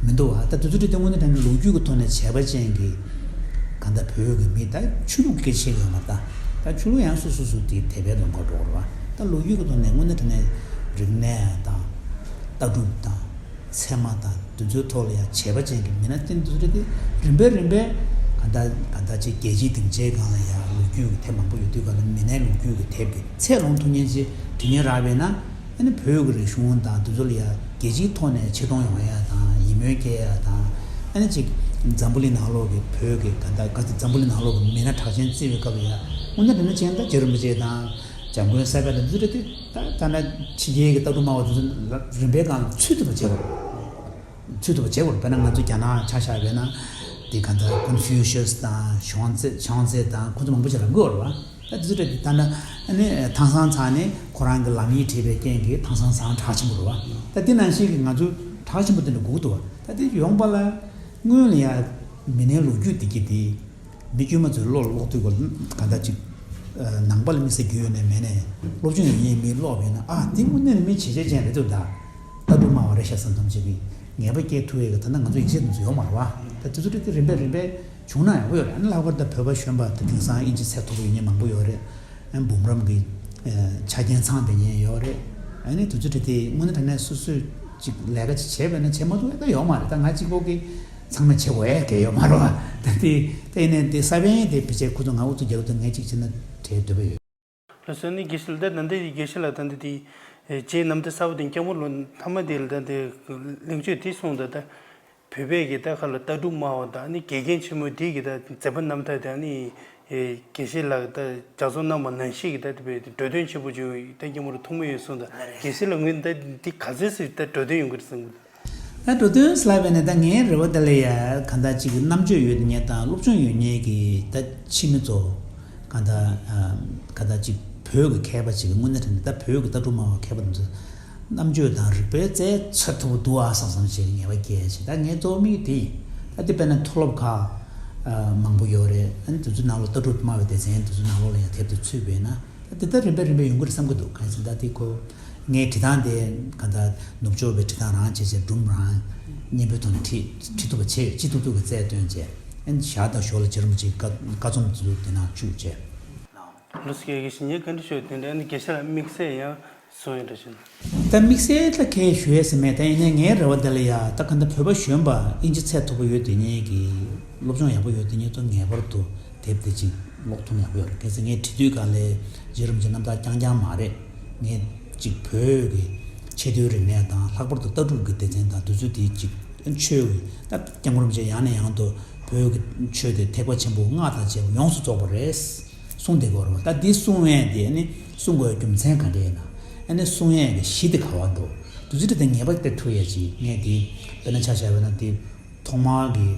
མི་འདུག་བ། ད་དེ་ཚོ་དེ་དངོས་གནས་དྲང་གནས་ལོ་རྒྱུས་ཀྱི་ཐོག་ནས་བྱས་པ་ཅན་གྱི་གང་ལྟར་བོད་ཀྱི་མི་ད་ཆོས་ལུགས་སྐད་ཆ་ཡོད་མ་རེད། ད་ད་ཆོས་ལུགས་ཡང་སོ་སོ་སོ་དེ་དད་པའི་ལུང་པར་འགྲོ་དགོས་རེད་བ། ད་ལོ་རྒྱུས་ཀྱི་ཐོག་ནས་དངོས་གནས་དྲང་གནས་རིག་གནས་དང་ལྟ་གྲུབ་དང་ཚད་མ་དང་དེ་ཚོའི་ཐོག་ལ་ཡང་བྱས་པ་ཅན་གྱི་མི་སྣ་དེ་ཚོ་རེད་དེ། རིམ་པས་རིམ་པས་གང་ལྟར་གང་ལྟར་ཅིག་རྒྱལ་སྤྱིའི་སྡིངས་ཆའི་སྒང་ལ་ཡང་ལོ་རྒྱུས་ཀྱི་དེབ་མང་པོ་ཡོད་དུས་གང་ལ་མི་སྣའི་ལོ་རྒྱུས་ཀྱི་དེབ་ཀྱི་ཚད་ལོངས་ཐུབ་མཁན་ཅིག་དེ་ཉིད་རག་པས་ན། ཨ་ནི་བོད་ཀྱི་རིག་གཞུང་དང་དེ་ཚོ་ལ་ཡང་རྒྱལ་སྤྱིའི་ཐོག་ནས་ཆེ་མཐོང་ཡོང་ཡ་དང་ཡིད་སྨོན་སྐྱེ་ཡ་དང་། ཨ་ནི་ཅིག་འཛམ་བུ་གླིང་ནང་ལོགས་ཀྱི་བོད་ཀྱི་ག་ད་ག་ཚོད་འཛམ་བུ་གླིང་ནང་ལོགས་ཀྱི་མི་སྣ་གྲགས་ཅན་བརྩི་བའི་སྐབས་ལ་ཡང་དངོས་གནས་དྲང་གནས་བྱས་ན་ད་རྗེ་རིན་པོ་ཆེ་དང་འཇམ་མགོན་གསལ་དཀར་དང་དེ་ཚོ་རེད་དེ། ད་ད་ལྟ་ཕྱི་རྒྱལ་གྱི་ལྟ་གྲུབ་སྨྲ་བ་དེ་ཚོ་རིམ་པས་སྒང་ཚུད་ཐུབ་པ་བྱེད་དགོས། ཚུད་ཐུབ་པ་བྱེད་དགོས། དཔེར་ན་ང་ཚོ་རྒྱ་ནག་ཆ་བཞག་པས་ན་དེ་ག་ད་ཀོན་ཕུ་ཤུས་དང་ཤོང་ཙེ་ཤོང་ཙེ་དང་ཁོ་ཚོ་མང་པོ་ཞིག་རག་གི་ཡོད་རེད་བ། ད་དེ་ཚོ་རེད་དེ། ད་ལྟ་ཨ་ནི་ཐང་སང་ཚང་ནས་ཁོ་རང་གི་ལམ་ཡིག་བྲིས་པའི་རྐྱེན་གྱིས་ཐང་སང་ཚང་གྲགས་ཆེན་པོ་རེད་བ། ད་དེ་ནང་བཞིན་གྱི་ང་ཚོ་གྲགས་ཆེན་པོ་དེ་འདྲ་དགོས་ཀྱི་འདུག་བ། ད་དེ་ཡོང་པ་ལ་སྔོན་ལ་ཡ་མི་སྣའི་ལོ་རྒྱུས་དེ་གྱིས་དེ་མི་དཀྱུས་མ་ཚོའི་བློ་ལ་ཀློག་དུས་ག་ད་ཅིག་ནང་པ་ལ་དམིགས་བསལ་རྒྱུས་ཡོད་ནའི་མེད་ནའི་སློབ་སྦྱོང་ཡོད་མཁན་མིས་ཀློག་པས་ན། ཨ་དེ་དངོས་གནས་ནས་མི་བྱས་རྗེས་ཅན་རེད་འདུག་ད་ལྟ་གྲུབ་སྨྲ་བ་རེད་ཤག་བསམ་བསམ་ཅིག་གི་ངེས་པ་སྐྱེ་ཐུབ་ཡས་ཀྱི་ད་ལྟ་ང་ཚོ་ཡིད་ཆེས་དེ་ཚོ་ཡོད་མ་རེད་བ། ད་དེ་ཚོ་རེད་དེ་རིམ་པས་རིམ་པས་བྱུང་ན་ཡག་པོ་ཡོད་རེད། ཨ་ནི་ལྷག་པར་དུ་བོད་པ་གཞོན་པ་དེ་དེང་སང་དབྱིན་ཇི་ཚད་མཐོ་པོ་ཡོད་མཁན་མང་པོ་ཡོད་རེད། ཨ་ནི་འབུམ་རམས་ཀྱི་ཆ་རྐྱེན་ཚང་བསྡད་མཁན་ཡོད་རེད། ཨ་ནི་དེ་ཚོ་དེ་དེ་དངོས་གནས་དྲང་གནས་སོ་སོས་ཅིག་ལས་ཀ་ཅིག་བྱས་པས་ན་བྱེད་མ་ཐུབ་ཡ་ད་ཡོད་མ་རེད། ད་ང་གཅིག་པོ་གིས་ཚང་མས་བྱེད་དགོས་ཡ་གལ་ཡོད་མ་རེད་བ། ད་དེ་དེ་ནས་དེ་ས་བོན་དེ་ཕལ་ཆེར་ཁོ་ཚོ་ང་ཨུ་ཚུགས་རྒྱག་དུས་ངས་ཅིག་བྱས་ན་དྲན་འདོད་པ་ཡོད། ལགས་སོ། ནི་དགེ་བཤེས་ལགས་ད་ལྟ་དེ་དགེ་བཤེས་ལགས་ད་ལྟ་དེ་རྗེའི་རྣམ་ཐར་གསར་པ་དེ་སྐྱབས་མགོན་རིན་པོ་ཆེ་མཐའ་མ་དེ་ལ་ད་ལྟ་གླེང་བརྗོད་དེ་གསུངས་ད་ལྟ། བོད་པའི་གི་ད་ག་ལ་ལྟ་གྲུབ་སྨྲ་བ་དང་ནི་དགེ་རྒན་ཆེན་མོ་དེ་གི་ད་མཛད་པ་རྣམ་ཐར་དང་ནི་དགེ་བཤེས་ལགས་ད་ལྗགས་རྩོམ་གནང་བ་ནང་བཞིན་གི་ད་དེ་བས་འགྲོ་དོན་ཆེན་པོ་བྱུང་ད་སྐྱབས་མགོན་རིན་པོ་ཆེ་ཐུགས་སྨོན་ཡོད་གསུངས་ད། དགེ་བཤེས་ལགས་ངོས་ད་འདི་ག་ཚོད་ཟིག་ད་འགྲོ་དོན་ཡོང་གི་རེད་བསམ་གི་འདུག་ད་འགྲོ་དོན་ཟེར་ལབ་པས་ན་ད་ངའི་རེ་བ་ད་ལ་ཡ་གང་ལྟར་ཅིག་རྣམ་དཔྱོད་ཡོད་མཁན་དང་སློབ་སྦྱོང་ཡོད་མཁན་གྱི་ད་ཕྱི་མི་ཚོ་གང་ལྟར་གང་ལྟར་ཅིག་བོད་ཀྱི་མཁས་པ་ཅིག་དངོས་གནས་དྲང་གནས་ད་བོད་ཀྱི་ལྟ་གྲུབ་སྨྲ་བ་མཁས་པ་དེ་ཚོ་རྣམ་དཔྱོད་དང་རིག་པའི་རྩལ་ཚད་མཐོ་པོ་འདུག་ཨ་བསམ་བསམ་ཞིག་ངེས་པ་སྐྱེས་ཤིང་། ད་ངའི་གཙོ་བོ་དམིགས་དེ་ཡིན། ད་དེ་དཔེར་ན་མཐོ་སློབ་ཁག་མང་པོ་ཡོད་རེད། ཨ་ནི་དེ་ཚོའི་ནང་ལོགས་ལྟ་གྲུབ་སྨྲ་བའི་སྡེ་ཚན་དེ་ཚོའི་ནང་ལོགས་ལ་ཡང་དེབ་དེ་ཚུད་པས་ན། ད་དེ་ལྟར་རིམ་པས་རིམ་པས་ཡོང་གི་རེད་བསམ་གི་འདུག་གང་ཡིན་ཟེར་ན་ད་དེ་ཁོ་ངས་བྲིས་སྟངས་དེ་ག་ད་ནུབ་ཕྱོགས་པའི་བྲིས་སྟངས་རང་བྱས་བྱས་སྒྲུང་རང་སྙན་པོའི་ཐོག་ནས་བྲིས་བྲིས་ཐུབ་པ་བྱས་ཡོད། ཅི་ཐུབ་ཐུབ་ཀྱི་རྩལ་བཏོན་བྱས། ཨ་ནི་ཞར་དང་ཞོར་ལ་རྗེ་རིན་པོ་ཆེའི་བཀའ་བཀའ་རྩོམ་དེ་ཚོ་དེ་ནང་བཅུག་བྱས། ལགས་སོ། དགེ་བཤེས་ངས་བཀའ་འདྲི་ཞུ་དེ་འདྲ་ནི་དགེ་བཤེས་ལགས་དམིགས་བསལ་ཡང་གསུང་ཡ་འདྲ་ཞིག་ན། ད་དམིགས་བསལ་ད་གས་ཞུ་ཡས་ཟེར་མེད། ད་ཡིན་ནའི་ངའི་རེ་བ་འདི་ལ་ཡ་ད་ག་འདི་བོད་པ་གཞོན་པ་དབྱིན་ཇི་ཚད་མཐོ་པོ་ཡོད་དེ་ཉིད་ཀྱི་སློབ་སྦྱོང་ཡག་པོ་ཡོད་དེ་ཉིད་དུ་ངེས་པར་དུ་དེབ་དེ་ཅིག་ཀློག་ཐུབ་ན་ཡག་པོ་ཡོད་རེད། གལ་སྲིད་ངས་བྲིས་དུས་ག་ལས་རྗེ་རིན་པོ་ཆེ་རྣམ་ཐར་རྐྱང་རྐྱང་མ་རེད། ངས་ཅིག་བོད་ཀྱི་ཆེས་མཐོའི་རིག་གནས་དང་ལྷག་པར་དུ་ལྟ་གྲུབ་ཀྱི་སྡེ་ཚན་དང་དེ་ཚོ་དེ་ཅིག་ཆོས་ཀྱི་ད་སྐྱབས་མགོན་རིན་པོ་ཆེ་ཡང་ནས་ཡང་དུ་བོད་ཀྱི་ཆོས་དེ་ཐེག་པ་ཆེན་པོ་སྔགས་དང་བཅས་པ་ཡོངས་སུ་རྫོགས་པ་རེད། གསུངས་བསྡད་ཀྱི་ཡོད་རེད་བ། ད་འདི་གསུང་ཡས་དེ་ནི་གསུང་དགོས་རྒྱུ་མཚན་ག་འདྲ་ཡིན་ན། ཨ་ནི་གསུང་ཡས་ཀྱི་གཞི་དེ་ག་བར་འགྲོ། དུས་ཚོད་དེ་ངེས་པར་དེ་ཐུག་ཡས་ཅིག་ངས་དེ་དཔེར་ན་ཆ་བཞག་པ་ན་དེ་ཐོག་མར་གྱི་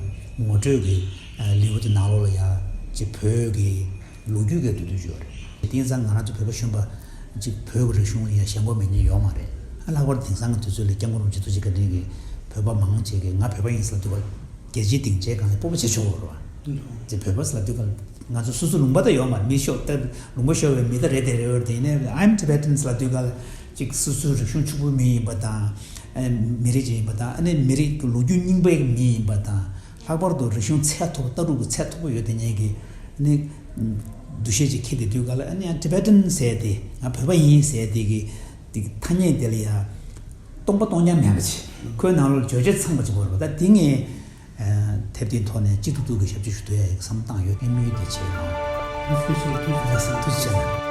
ངོ་སྤྲོད་ཀྱི་ལེའུ་དེ་ནང་ལོགས་ལ་ཡ་ཅིག་བོད་ཀྱི་ལོ་རྒྱུས་ཀྱི་བསྡུས་དོན་ཡོད་རེད། དེང་སང་ང་རང་ཚོ་བོད་པ་གཞོན་པ་ཅིག་བོད་ཀྱི་རིག་གཞུང་ལ་ཡ་ཞེན་ཁོག་མེད་མཁན་ཡོད་མ་རེད། ཨ་ལྷག་པར་དེང་སང་གི་དུས་ཚོད་ལ་སྐྱབས་མགོན་རིན་པོ་ཆེ་ཐུགས་རྗེ་བཀའ་དྲིན་གྱིས་བོད་པ་མང་ཆེ་གིས་ང་བོད་པ་ཡིན་ཟེར་ལབ་དུས་སྐབས་རྒྱལ་སྤྱིའི་སྡིངས་ཆའི་སྒང་ལ་སྤོབས་པ་བྱེད་ཆོག་གི་རེད་བ། དེ་བོད་པ་ཟེར་ལབ་དུས་སྐབས་ལ་ང་ཚོ་སོ་སོ་ལུང་པ་ད་ཡོད་མ་རེད། མི་ཤོར་ད་ལུང་པ་ཤོར་བའི་མི་ད་རེད་དེ་རེད་བ། དེ་ནས་I'm Tibetan ཟེར་ལབ་དུས་སྐབས་ལ་ཅིག་སོ་སོའི་རིག་གཞུང་ཕྱུག་པོའི་མི་ཡིན་པ་དང་། ཨ་མི་རིགས་ཅིག་ཡིན་པ་དང་། ཨ་ནི་མི་རིགས་ཀྱི་ལོ་རྒྱུས་རྙིང་པའི་མི་ཡིན་པ་དང་། ལྷག་པར་དུ་རིག་གཞུང་ཚད་མཐོ་པོ་ལྟ་གྲུབ་ཀྱི་ཚད་མཐོ་པོ་ཡོད་དེ་ཉིད་ཀྱི་ནི་འདུ་ཤེས་ཅིག་འཁྱེར་བསྡད་དུས་སྐབས་ལ། ཨ་ནི་ཡང་Tibetan ཟེར་དེ་ང་བོད་པ་ཡིན་ཟེར་དེ་གི་དེ་གི་ཐ་སྙད་དེ་ལ་ཡང་སྟོང་པ་སྟོང་རྐྱང་མེད་པ་ཅིག་ཁོའི་ནང་ལོགས་ལ་བརྗོད་བྱ་ཚང་པ་ཅིག་ཡོད་རེད་བ། ད་དེ་ངས་དེབ་དེའི་ཐོག་ནས་ཅི་ཐུབ་ཐུབ་ཀྱི་ཞབས་ཕྱི་ཞུ་ཐུབ་ཡ་ཡི་བསམ་བློ་བཏང་ཡོད། ངས་དམིགས་ཡུལ་དེ་བྱས་ཡོད། ཐུགས་རྗེ་ཆེ། ཐུགས་རྗེ་ཆེ།